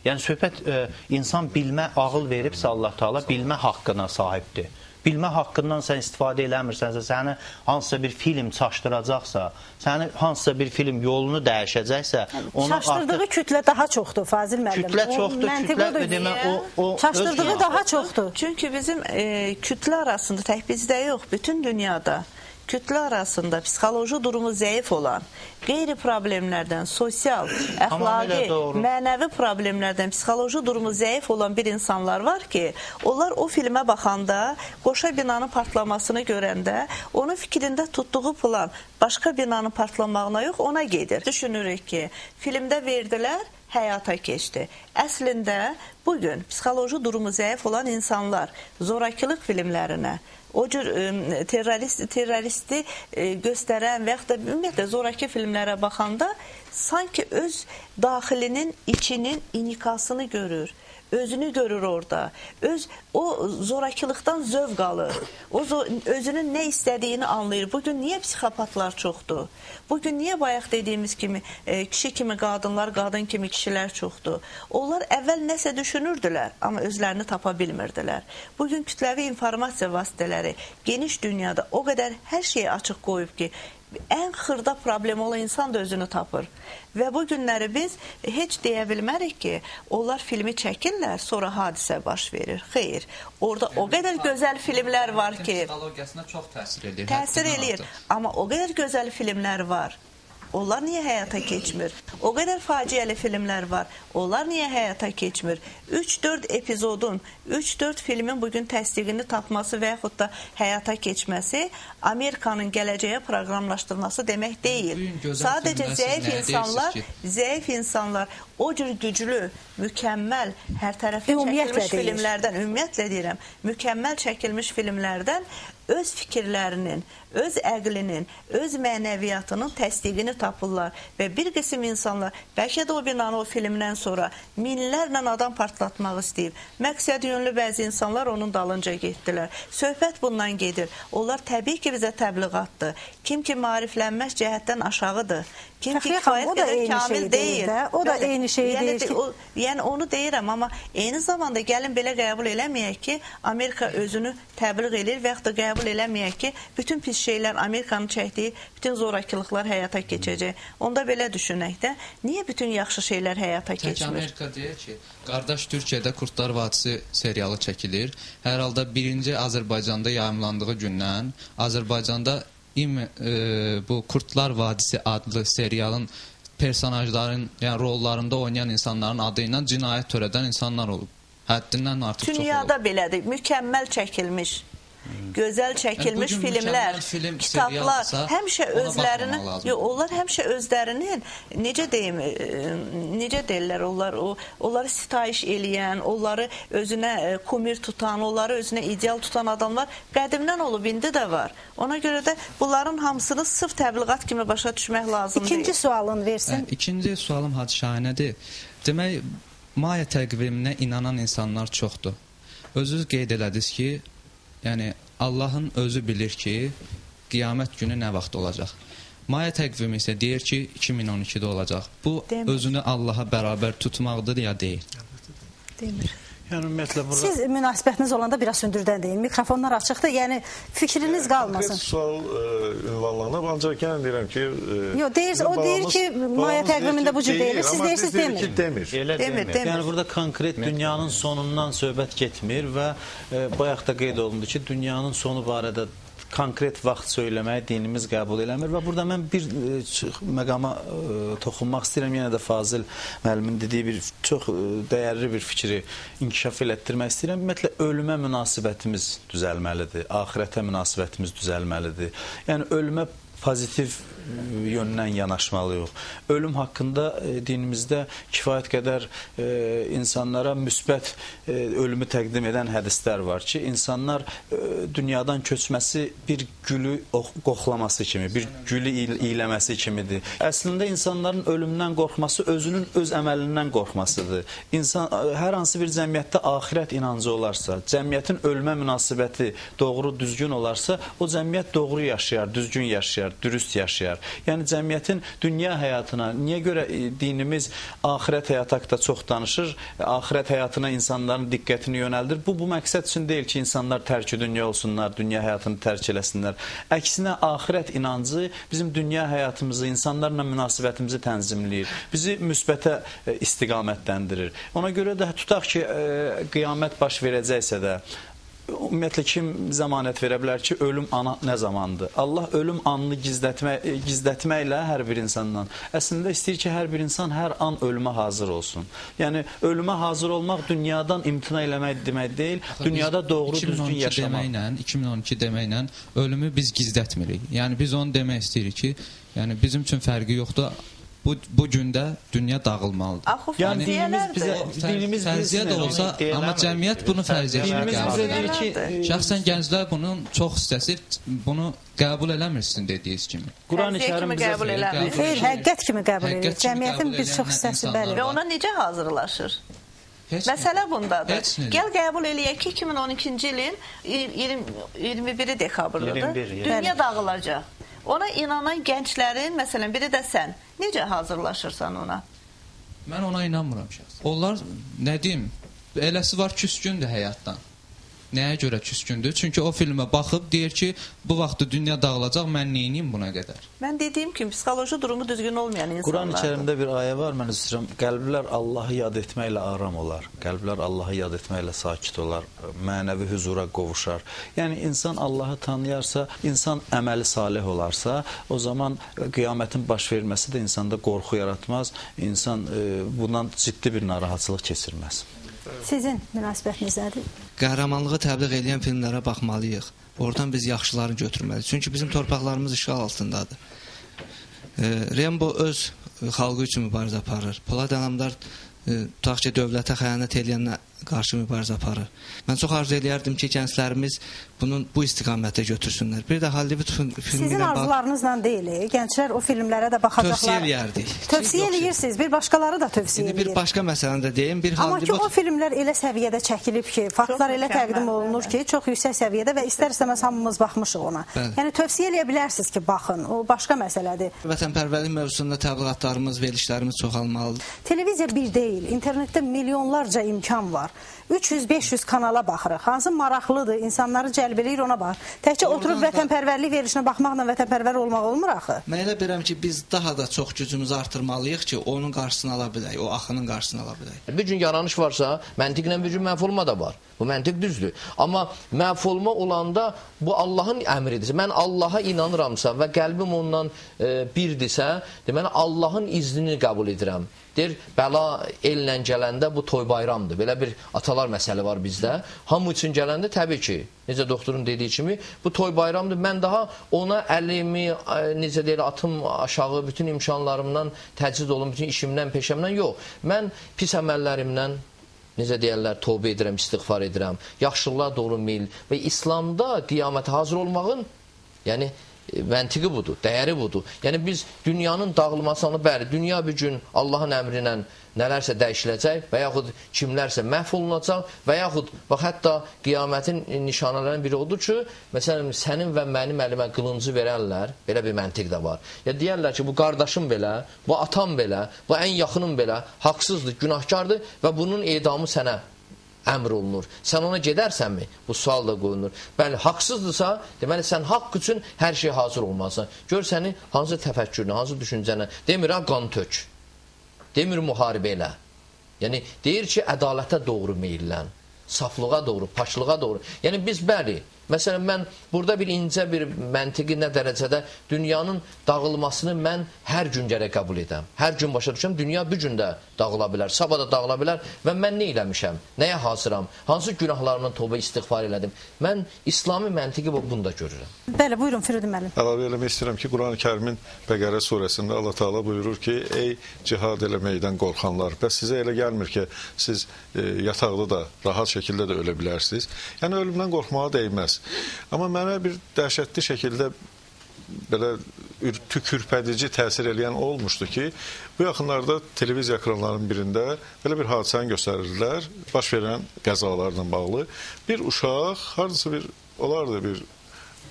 Yəni söhbət insan bilmə, ağıl veribsə Allah Taala bilmə haqqına sahibdir. Bilmə haqqından sən istifadə eləmirsənsə, səni hansısa bir film çaşdıracaqsa, səni hansısa bir film yolunu dəyişəcəksə, onu çaşdırdığı artıq... kütlə daha çoxdur, Fazil müəllim. Kütlə çoxdur, kütlə demək o çaşdırdığı daha çoxdur. Çünki bizim kütlə arasında tək bizdə yox, bütün dünyada Kütlə arasında psixoloji durumu zəif olan, qeyri problemlərdən, sosial, əxlaqi, mənəvi problemlərdən psixoloji durumu zəif olan bir insanlar var ki, onlar o filmə baxanda, qoşa binanın partlamasını görəndə, onun fikrində tutduğu plan başqa binanın partlamağına yox, ona gedir. Düşünürük ki, filmdə verdilər, həyata keçdi. Əslində, bugün psixoloji durumu zəif olan insanlar zorakılıq filmlərinə, o cür terroristi göstərən və yaxud da ümumiyyətlə zoraki filmlərə baxanda sanki öz daxilinin, içinin inikasını görür. Özünü görür orada. O zorakılıqdan zövq alır. O özünün nə istədiyini anlayır. Bugün niyə psixopatlar çoxdur? Bugün niyə bayaq dediyimiz kimi kişi kimi qadınlar, qadın kimi kişilər çoxdur? Onlar əvvəl nəsə düşünürdülər, amma özlərini tapa bilmirdilər. Bugün kütləvi informasiya vasitələri geniş dünyada o qədər hər şeyi açıq qoyub ki, ən xırda problemi olan insan da özünü tapır. Və bu günləri biz heç deyə bilmərik ki, onlar filmi çəkirlər, sonra hadisə baş verir. Xeyr, orada o qədər gözəl filmlər var ki... Psixologiyasına çox təsir eləyir. Təsir eləyir, amma o qədər gözəl filmlər var. Onlar niyə həyata keçmir? O qədər faciəli filmlər var. Onlar niyə həyata keçmir? 3-4 epizodun, 3-4 filmin bugün təsdiqini tapması və yaxud da həyata keçməsi Amerikanın gələcəyə proqramlaşdırması demək deyil. Sadəcə zəif insanlar o cür güclü, mükəmməl, hər tərəfli çəkilmiş filmlərdən, ümumiyyətlə deyirəm, mükəmməl çəkilmiş filmlərdən öz fikirlərinin, öz əqlinin, öz mənəviyyatının təsdiqini tapırlar. Və bir qism insanlar, bəlkə də o binanı o filmdən sonra minlərlə adam partlatmaq istəyib. Məqsəd yönlü bəzi insanlar onun dalınca getdilər. Söhbət bundan gedir. Onlar təbii ki, bizə təbliğatdır. Kim ki, maariflənməz cəhətdən aşağıdır. Kim ki, kifayət qədər kamil deyil. O da eyni şeyi deyir ki... Yəni, onu deyirəm, amma eyni zamanda gəlin belə qəbul eləməyək ki, Amerika özünü təbliğ eləyir və yaxud da qəbul eləməyək ki, bütün pis şeylər Amerikanın çəkdiyi bütün zorakılıqlar həyata keçəcək. Onda belə düşünək də, niyə bütün yaxşı şeylər həyata keçmir? Tək Amerika deyir ki, qardaş Türkiyədə Kurtlar Vadisi serialı çəkilir. Hər halda birinci Azərbaycanda yayımlandığı gündən Azərbaycanda bu Kurtlar Vadisi adlı serialın personajların, yəni rollarında oynayan insanların adı ilə cinayət törədən insanlar olub. Həddindən artıq çox olub. Dünyada belədir. Mükəmməl çəkilmiş, gözəl çəkilmiş filmlər, kitablar həmişə özlərinin, onlar həmişə özlərinin, necə deyim, necə deyirlər onlar, onları sitayiş eləyən, onları özünə kumir tutan, onları özünə ideal tutan adamlar qədimdən olub, indi də var. Ona görə də bunların hamısını sırf təbliğat kimi başa düşmək lazım deyil. İkinci sualın versin. İkinci sualım Hacı Şahinədir. Demək, Maya təqviminə inanan insanlar çoxdur. Özünüz qeyd elədiniz ki, yəni Allahın özü bilir ki, qiyamət günü nə vaxt olacaq. Maya təqvimi isə deyir ki, 2012-də olacaq. Bu, demir. Özünü Allaha bərabər tutmaqdır ya deyil? Demir. Yəni, ümumiyyətlə, burada... Siz münasibətiniz olanda biraz hündürdən deyin. Mikrofonlar açıqdır, yəni fikriniz qalmasın. Konkret sual ünvanlanıb, ancaq yenə deyirəm ki... Yox, deyir, o deyir ki, Maya təqvimində bu cür deyilir, siz deyirsiniz demir. Demir. Elə demir. Yəni, burada konkret dünyanın sonundan söhbət getmir və bayaq da qeyd olundu ki, dünyanın sonu barədə konkret vaxt söyləməyi dinimiz qəbul eləmir və burada mən bir məqama toxunmaq istəyirəm. Yenə də Fazil müəllimin dediyi bir çox dəyərli bir fikri inkişaf elətdirmək istəyirəm. Ümumiyyətlə, ölümə münasibətimiz düzəlməlidir, axirətə münasibətimiz düzəlməlidir. Yəni, ölümə pozitiv yöndən yanaşmalıyıq. Ölüm haqqında dinimizdə kifayət qədər insanlara müsbət ölümü təqdim edən hədislər var ki, insanlar dünyadan köçməsi bir gülü qoxlaması kimi, bir gülü iyləməsi kimidir. Əslində insanların ölümdən qorxması özünün öz əməlindən qorxmasıdır. İnsan, hər hansı bir cəmiyyətdə axirət inancı olarsa, cəmiyyətin ölümə münasibəti doğru, düzgün olarsa, o cəmiyyət doğru yaşayar, düzgün yaşayar, dürüst yaşayar. Yəni cəmiyyətin dünya həyatına, niyə görə dinimiz axirət həyatı haqqında çox danışır, axirət həyatına insanların diqqətini yönəldir. Bu məqsəd üçün deyil ki, insanlar tərk-i dünya olsunlar, dünya həyatını tərk eləsinlər. Əksinə, axirət inancı bizim dünya həyatımızı, insanlarla münasibətimizi tənzimləyir, bizi müsbətə istiqamətləndirir. Ona görə də tutaq ki, qiyamət baş verəcəksə də, Ümumiyyətlə, kim zəmanət verə bilər ki, ölüm anı nə zamandır? Allah ölüm anını gizlətməklə hər bir insandan. Əslində istəyir ki, hər bir insan hər an ölümə hazır olsun. Yəni, ölümə hazır olmaq dünyadan imtina eləmək demək deyil, dünyada doğru düzgün yaşamaq. 2012 deməklə ölümü biz gizlətmirik. Yəni, biz onu demək istəyirik ki, yəni, bizim üçün fərqi yoxdur. Bu gündə dünya dağılmalıdır. Axı, Yəni dinimiz fərziyə də olsa, amma cəmiyyət bunu fərziyə kimi qəbul edir. Şəxsən gənclər bunun çox hissəsi bunu qəbul eləmirsin dediyiniz kimi. Quran-ı Kərim bizə qəbul eləmir. Xeyr, həqiqət kimi qəbul edir. Cəmiyyətin bir çox hissəsi bəli. Və ona necə hazırlaşır? Məsələ bundadır. Gəl qəbul eləyək ki, 2012-ci ilin 21-i dekabrıdır. Dünya dağılacaq. Ona inanan gənclərin, məsələn, biri də sən. Necə hazırlaşırsan ona? Mən ona inanmıram şəxsən. Onlar, nə deyim, eləsi var küskündür həyatdan. Nəyə görə küskündür? Çünki o filmə baxıb deyir ki, bu vaxtda dünya dağılacaq, mən neyniyim buna qədər? Mən dediyim kimi, psixoloji durumu düzgün olmayan insanlardır. Quran-ı Kərimdə bir ayə var, mən istəyirəm, qəlblər Allahı yad etməklə aram olar, qəlblər Allahı yad etməklə sakit olar, mənəvi hüzura qovuşar. Yəni, insan Allahı tanıyarsa, insan əməli salih olarsa, o zaman qiyamətin baş verməsi də insanda qorxu yaratmaz, insan bundan ciddi bir narahatçılıq keçirməz. Sizin münasibətiniz nədir? Qəhrəmanlığı təbliğ edən filmlərə baxmalıyıq. Oradan biz yaxşılarını götürməliyik. Çünki bizim torpaqlarımız işğal altındadır. Rembo öz xalqı üçün mübarizə aparır. Polad Ələmdar tutaq ki, dövlətə xəyanət eləyənə qarşı mübarizə aparır. Mən çox arzu eləyərdim ki, gənclərimiz bunun bu istiqamətə götürsünlər. Bir də Hollywood filmi sizin arzularınızla deyil, gənclər o filmlərə də baxacaqlar. Tövsiyə eləyərdik. Tövsiyə eləyirsiniz, bir başqaları da tövsiyə eləyir. İndi bir başqa məsələni də deyim. Bir Amma ki, o filmlər elə səviyyədə çəkilib ki, faktlar elə təqdim olunur ki, çox yüksək səviyyədə və istər-istəməz hamımız baxmışıq ona. Bəli. Yəni, tövsiyə eləyə bilərsiniz ki, baxın, o başqa məsələdir. Vətənpərvərlik mövzusunda təbliğatlarımız, verilişlərimiz çoxalmalıdır. Televiziya bir deyil, internetdə milyonlarca imkan var. 300-500 kanala baxırıq. Hansı maraqlıdır, insanları cəlb eləyir, ona bax. Təkcə oturub vətənpərvərlik verilişinə baxmaqla vətənpərvər olmaq olmur axı. Mən elə bilirəm ki, biz daha da çox gücümüzü artırmalıyıq ki, onun qarşısını ala bilək, o axının qarşısını ala bilək. Bir gün yaranış varsa, məntiqlə bir gün məhv olma da var. Bu məntiq düzdür. Amma məhv olma olanda bu Allahın əmridir. Mən Allaha inanıramsa və qəlbim ondan birdirsə, deməli Allahın iznini qəbul edirəm. Deyir, bəla ellə gələndə bu toy bayramdır. Belə bir atalar məsələ var bizdə. Hamı üçün gələndə təbii ki, necə doktorun dediyi kimi, bu toy bayramdır. Mən daha ona əlimi, necə deyir, atım aşağı, bütün imkanlarımdan təcrid olum, bütün işimdən, peşəmdən yox. Mən pis əməllərimdən, necə deyərlər, tövbə edirəm, istiğfar edirəm, yaxşılığa doğru meyil və İslamda qiyamətə hazır olmağın, yəni, məntiqi budur, dəyəri budur. Yəni biz dünyanın dağılmasını, bəli, dünya bir gün Allahın əmri ilə nələrsə dəyişiləcək və yaxud kimlərsə məhv olunacaq və yaxud bax, hətta qiyamətin nişanələrinin biri odur ki, məsələn, sənin və mənim əlimə qılıncı verərlər, belə bir məntiq də var. Ya deyərlər ki, bu qardaşım belə, bu atam belə, bu ən yaxınım belə haqsızdır, günahkardır və bunun edamı sənə əmr olunur. Sən ona gedərsənmi? Bu sual da qoyulur. Bəli, haqsızdırsa, deməli, sən haqq üçün hər şey hazır olmalısan. Gör səni hansı təfəkkürünə, hansı düşüncənə. Demir, ha, qan tök. Demir, müharibə elə. Yəni, deyir ki, ədalətə doğru meyillən, saflığa doğru, paşlığa doğru. Yəni, biz bəli, məsələn, mən burada bir incə bir məntiqi nə dərəcədə dünyanın dağılmasını mən hər gün gərək qəbul edəm. Hər gün başa düşəm, dünya bir gün də dağıla bilər, sabah da dağıla bilər və mən nə eləmişəm, nəyə hazıram, hansı günahlarımdan tövbə istiğfar elədim. Mən İslami məntiqi bunu da görürəm. Bəli, buyurun Firidun müəllim. Əlavə eləmək istəyirəm ki, Quran-ı Kərimin Bəqərə surəsində Allah Teala buyurur ki, ey cihad eləməkdən qorxanlar, bəs sizə elə gəlmir ki, siz yataqda da, rahat şəkildə də ölə bilərsiniz. Yəni, ölümdən qorxmağa dəyməz. Amma mənə bir dəhşətli şəkildə belə tükürpədici təsir eləyən olmuşdu ki, bu yaxınlarda televiziya ekranlarının birində belə bir hadisəni göstərirdilər, baş verən qəzalarla bağlı. Bir uşaq, hardasa bir, olardı bir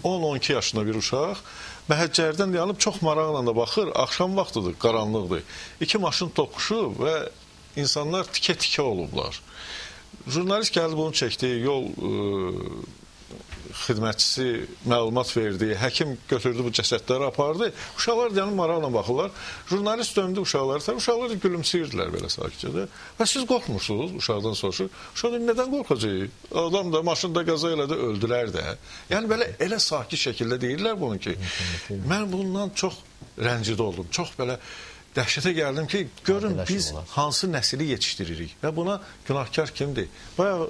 10-12 yaşında bir uşaq, məhəccərdən dayanıb çox maraqla da baxır, axşam vaxtıdır, qaranlıqdır. İki maşın toqquşub və insanlar tikə-tikə olublar. Jurnalist gəldi bunu çəkdi, yol xidmətçisi məlumat verdi, həkim götürdü bu cəsədləri apardı. Uşaqlar yəni maraqla baxırlar. Jurnalist döndü uşaqları, uşaqlar da gülümsəyirdilər belə sakitcə də. Və siz qorxmursunuz? Uşaqdan soruşur. Uşaq deyir, nədən qorxacaq? Adam da maşında qəza elədi, öldülər də. Yəni belə elə sakit şəkildə deyirlər bunu ki, mən bundan çox rəncidə oldum. Çox belə dəhşətə gəldim ki, görün biz hansı nəsli yetişdiririk və buna günahkar kimdir? Bayaq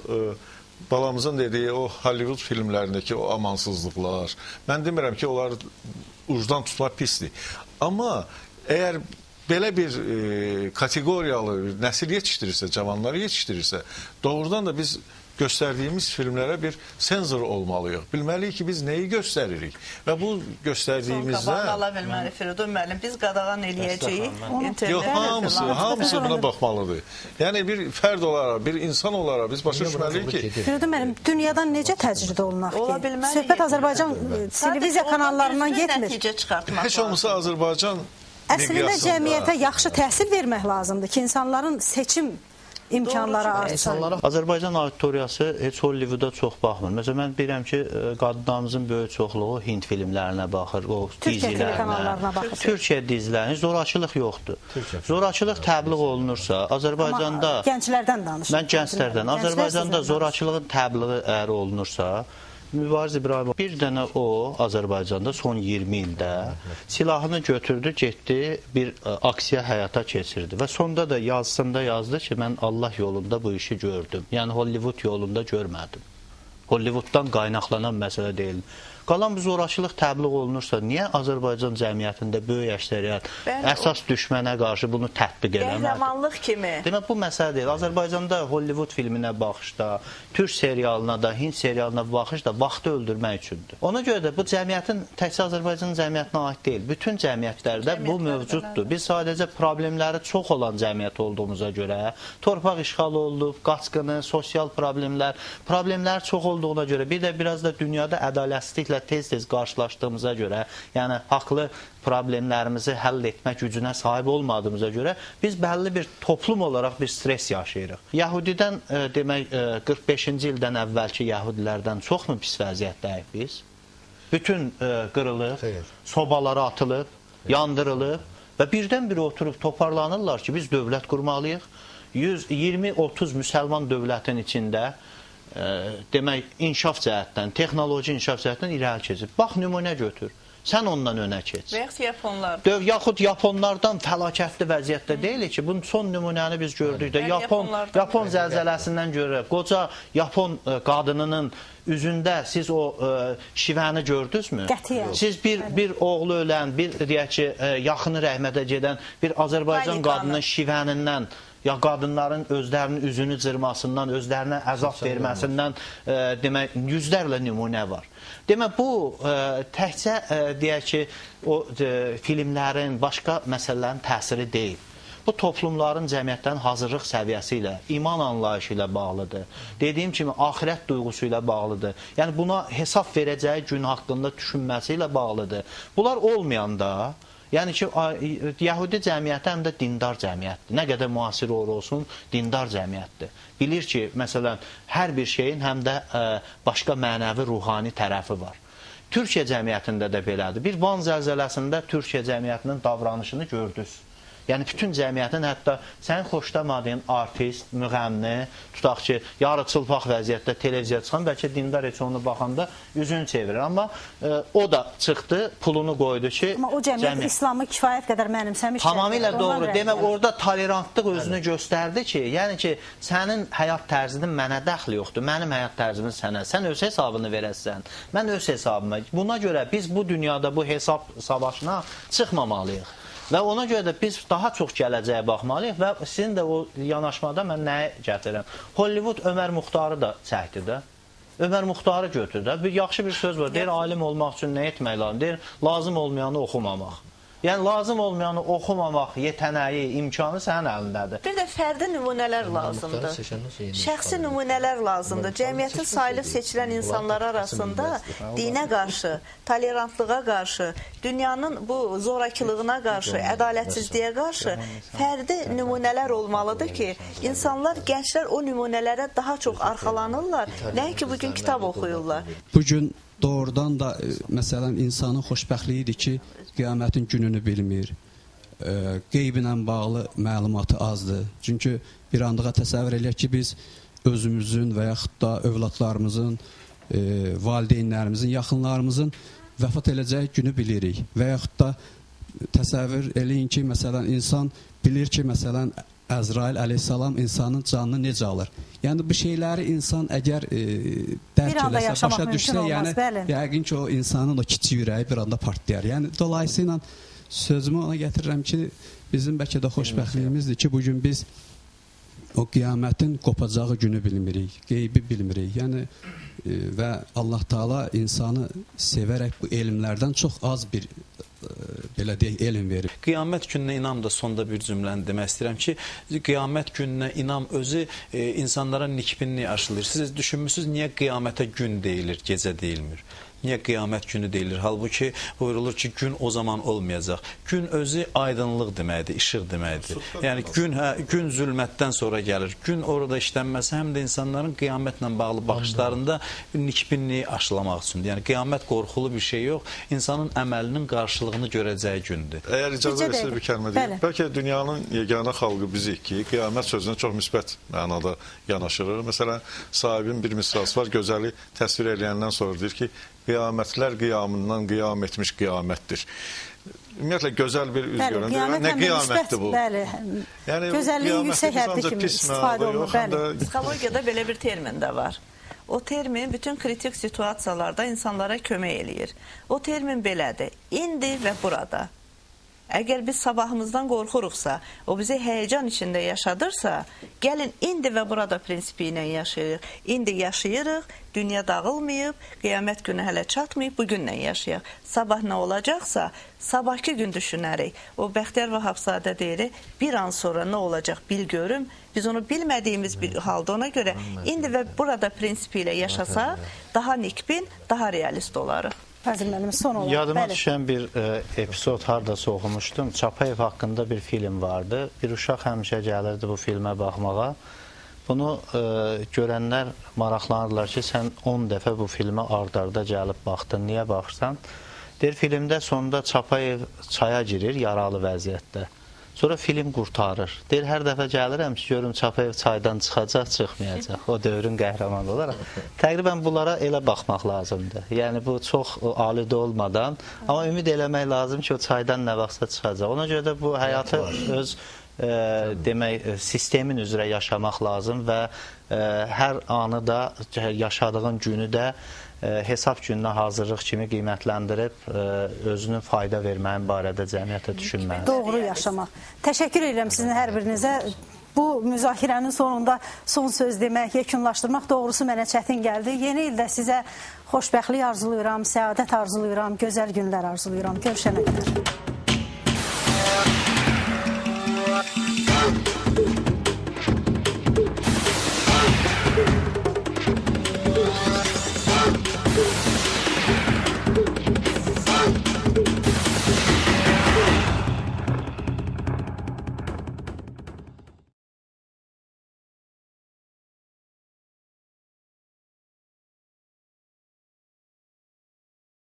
balamızın dediyi o Hollywood filmlərindəki o amansızlıqlar, mən demirəm ki, onlar ucdan tutmaq pisdir. Amma əgər belə bir kateqoriyalı nəsil yetişdirirsə, cavanları yetişdirirsə, doğrudan da biz göstərdiyimiz filmlərə bir senzor olmalıyıq. Bilməliyik ki, biz nəyi göstəririk və bu göstərdiyimizdə... Son qabağını ala bilməli, Firidun müəllim, biz qadağan eləyəcəyik. Yox, hamısı buna baxmalıdır. Yəni, bir fərd olaraq, bir insan olaraq biz başa düşməliyik ki... Firidun müəllim, dünyadan necə təcrid olunaq ki? Söhbət Azərbaycan televiziya kanallarından getmir. Heç olmasa Azərbaycan əslində cəmiyyətə yaxşı təhsil vermək lazımdır ki, insanların seçim imkanları artsın. Azərbaycan auditoriyası heç Hollywooda çox baxmır. Məsələn, mən bilirəm ki, qadınlarımızın böyük çoxluğu Hind filmlərinə baxır, o dizilərinə. Türkiyə dizilərinə zorakılıq yoxdur. Zorakılıq təbliğ olunursa, Azərbaycanda... Gənclərdən danışır. Mən gənclərdən. Azərbaycanda zorakılığın təbliği əgər olunursa, Mübariz İbrahimov bir dənə o Azərbaycanda son 20 ildə silahını götürdü, getdi, bir aksiya həyata keçirdi və sonda da yazısında yazdı ki, mən Allah yolunda bu işi gördüm. Yəni Hollywood yolunda görmədim. Hollywooddan qaynaqlanan məsələ deyil. Qalan bu zorakılıq təbliğ olunursa, niyə Azərbaycan cəmiyyətində böyük əksəriyyət əsas düşmənə qarşı bunu tətbiq eləmədi? Qəhrəmanlıq kimi. Demək, bu məsələ deyil. Azərbaycanda Hollywood filminə baxışda, türk serialına da, Hind serialına baxışda vaxtı öldürmək üçündür. Ona görə də bu cəmiyyətin təkcə Azərbaycan cəmiyyətinə aid deyil. Bütün cəmiyyətlərdə bu mövcuddur. Biz sadəcə problemləri çox olan cəmiyyət olduğumuza görə, torpaq işğalı olub, qaçqını, sosial problemlər, problemlər çox olduğuna görə, bir də biraz da dünyada ədalətsizliklə tez-tez qarşılaşdığımıza görə, yəni haqlı problemlərimizi həll etmək gücünə sahib olmadığımıza görə biz bəlli bir toplum olaraq bir stres yaşayırıq. Yəhudidən demək 45-ci ildən əvvəlki yəhudilərdən çoxmu pis vəziyyətdəyik biz? Bütün qırılıb, sobalara atılıb, yandırılıb və birdən-birə oturub toparlanırlar ki, biz dövlət qurmalıyıq. 120-30 müsəlman dövlətin içində demək, inkişaf cəhətdən, texnoloji inkişaf cəhətdən irəli keçir. Bax, nümunə götür. Sən ondan önə keç. Və yaxud Yaponlardan. Yaxud Yaponlardan fəlakətli vəziyyətdə deyilik ki, bunun son nümunəni biz gördük də. Yapon zəlzələsindən görürük. Qoca Yapon qadınının üzündə siz o şivəni gördünüzmü? Qətiyyən. Siz bir oğlu ölən, bir deyək ki, yaxını rəhmətə gedən bir Azərbaycan qadının şivənindən, ya qadınların özlərinin üzünü cırmasından, özlərinə əzab verməsindən demək, yüzlərlə nümunə var. Demək, bu təkcə deyək ki, o filmlərin, başqa məsələlərin təsiri deyil. Bu toplumların, cəmiyyətlərin hazırlıq səviyyəsi ilə, iman anlayışı ilə bağlıdır. Dediyim kimi, axirət duyğusu ilə bağlıdır. Yəni, buna hesab verəcəyi gün haqqında düşünməsi ilə bağlıdır. Bunlar olmayanda, yəni ki, Yəhudi cəmiyyəti həm də dindar cəmiyyətdir. Nə qədər müasir olsun, dindar cəmiyyətdir. Bilir ki, məsələn, hər bir şeyin həm də başqa mənəvi, ruhani tərəfi var. Türkiyə cəmiyyətində də belədir. Bir Van zəlzələsində Türkiyə cəmiyyətinin davranışını gördünüz. Yəni, bütün cəmiyyətin, hətta sənin xoşlamadığın artist, müğənni, tutaq ki, yarı çılpaq vəziyyətdə televiziya çıxan, bəlkə dindar heç onu baxanda üzünü çevirir. Amma o da çıxdı, pulunu qoydu ki... Amma o cəmiyyət İslamı kifayət qədər mənimsəmiş. Tamamilə doğru. Demək, orada tolerantlıq özünü göstərdi ki, yəni ki, sənin həyat tərzinin mənə dəxli yoxdur, mənim həyat tərzimin sənə. Sən öz hesabını verəsən, mən öz hesabıma. Buna görə biz bu dünyada bu hesab savaşına çıxmamalıyıq. Və ona görə də biz daha çox gələcəyə baxmalıyıq və sizin də o yanaşmada mən nəyi gətirirəm? Hollywood Ömər Muxtarı da çəkdi də. Ömər Muxtarı götürdü. Bir yaxşı bir söz var. Deyir, alim olmaq üçün nə etmək lazım? Deyir, lazım olmayanı oxumamaq. Yəni, lazım olmayanı oxumamaq yetənəyi, imkanı sənin əlindədir. Bir də fərdi nümunələr lazımdır. Şəxsi nümunələr lazımdır. Cəmiyyətin sayılıb seçilən insanlar arasında dinə qarşı, tolerantlığa qarşı, dünyanın bu zorakılığına qarşı, ədalətsizliyə qarşı fərdi nümunələr olmalıdır ki, insanlar, gənclər o nümunələrə daha çox arxalanırlar, nəinki bugün kitab oxuyurlar. Bugün doğrudan da, məsələn, insanın xoşbəxtliyidir ki, qiyamətin gününü bilmir, qeyblə bağlı məlumatı azdır. Çünki bir anlığa təsəvvür eləyək ki, biz özümüzün və yaxud da övladlarımızın, valideynlərimizin, yaxınlarımızın vəfat eləcəyi günü bilirik. Və yaxud da təsəvvür eləyin ki, məsələn, insan bilir ki, məsələn, Əzrail əleyhissalam insanın canını necə alır? Yəni, bu şeyləri insan əgər dərk eləsə, başa düşsə, yəni, yəqin ki, o insanın o kiçik ürəyi bir anda partlayar. Yəni, dolayısıyla sözümü ona gətirirəm ki, bizim bəlkə də xoşbəxtliyimizdir ki, bugün biz o qiyamətin qopacağı günü bilmirik, qeybi bilmirik. Yəni, və Allah Teala insanı sevərək bu elmlərdən çox az bir belə deyək, elm verir. Qiyamət gününə inam da sonda bir cümləni demək istəyirəm ki, qiyamət gününə inam özü insanlara nikbinlik aşılayır. Siz düşünmüsünüz, niyə qiyamətə gün deyilir, gecə deyilmir? Niyə qiyamət günü deyilir? Halbuki buyurulur ki, gün o zaman olmayacaq. Gün özü aydınlıq deməkdir, işıq deməkdir. Yəni gün zülmətdən sonra gəlir. Gün orada işlənməsi həm də insanların qiyamətlə bağlı baxışlarında nikbinliyi aşılamaq üçündür. Yəni qiyamət qorxulu bir şey yox, insanın əməlinin qarşılığını görəcəyi gündür. Əgər icazə versiniz bir kəlmə deyim. Bəlkə dünyanın yeganə xalqı bizik ki, qiyamət sözünə çox müsbət mənada yanaşırıq. Məsələn, sahibin bir misrası var, gözəli təsvir eləyəndən sonra deyir ki, qiyamətlər qiyamından qiyam etmiş qiyamətdir. Ümumiyyətlə, gözəl bir üz görəndə, nə qiyamətdir bu? Bəli, yəni, gözəlliyin yüksək həddi kimi istifadə olunur. Psixologiyada belə bir termin də var. O termin bütün kritik situasiyalarda insanlara kömək eləyir. O termin belədir. İndi və burada. Əgər biz sabahımızdan qorxuruqsa, o bizi həyəcan içində yaşadırsa, gəlin indi və burada prinsipi ilə yaşayırıq. İndi yaşayırıq, dünya dağılmayıb, qiyamət günü hələ çatmayıb, bugünlə yaşayaq. Sabah nə olacaqsa, sabahki gün düşünərik. O Bəxtiyar Vahabzadə deyir, bir an sonra nə olacaq bil görüm. Biz onu bilmədiyimiz bir halda ona görə indi və burada prinsipi ilə yaşasaq, daha nikbin, daha realist olarıq. Fazil müəllim, son olaraq. Yadıma düşən bir epizod haradasa oxumuşdum. Çapayev haqqında bir film vardı. Bir uşaq həmişə gəlirdi bu filmə baxmağa. Bunu görənlər maraqlanırlar ki, sən 10 dəfə bu filmə ard-arda gəlib baxdın. Niyə baxırsan? Deyir, filmdə sonunda Çapayev çaya girir yaralı vəziyyətdə. Sonra film qurtarır. Deyir, hər dəfə gəlirəm ki, görüm Çapayev çaydan çıxacaq, çıxmayacaq. O dövrün qəhrəmanı olaraq. Təqribən bunlara elə baxmaq lazımdır. Yəni, bu çox alidə olmadan, amma ümid eləmək lazım ki, o çaydan nə vaxtsa çıxacaq. Ona görə də bu həyatı öz demək, sistemin üzrə yaşamaq lazım və hər anı da, yaşadığın günü də hesab gününə hazırlıq kimi qiymətləndirib özünün fayda verməyin barədə cəmiyyətə düşünməlidir. Doğru yaşamaq. Təşəkkür edirəm sizin hər birinizə. Bu müzakirənin sonunda son söz demək, yekunlaşdırmaq doğrusu mənə çətin gəldi. Yeni ildə sizə xoşbəxtlik arzulayıram, səadət arzulayıram, gözəl günlər arzulayıram. Görüşənə qədər.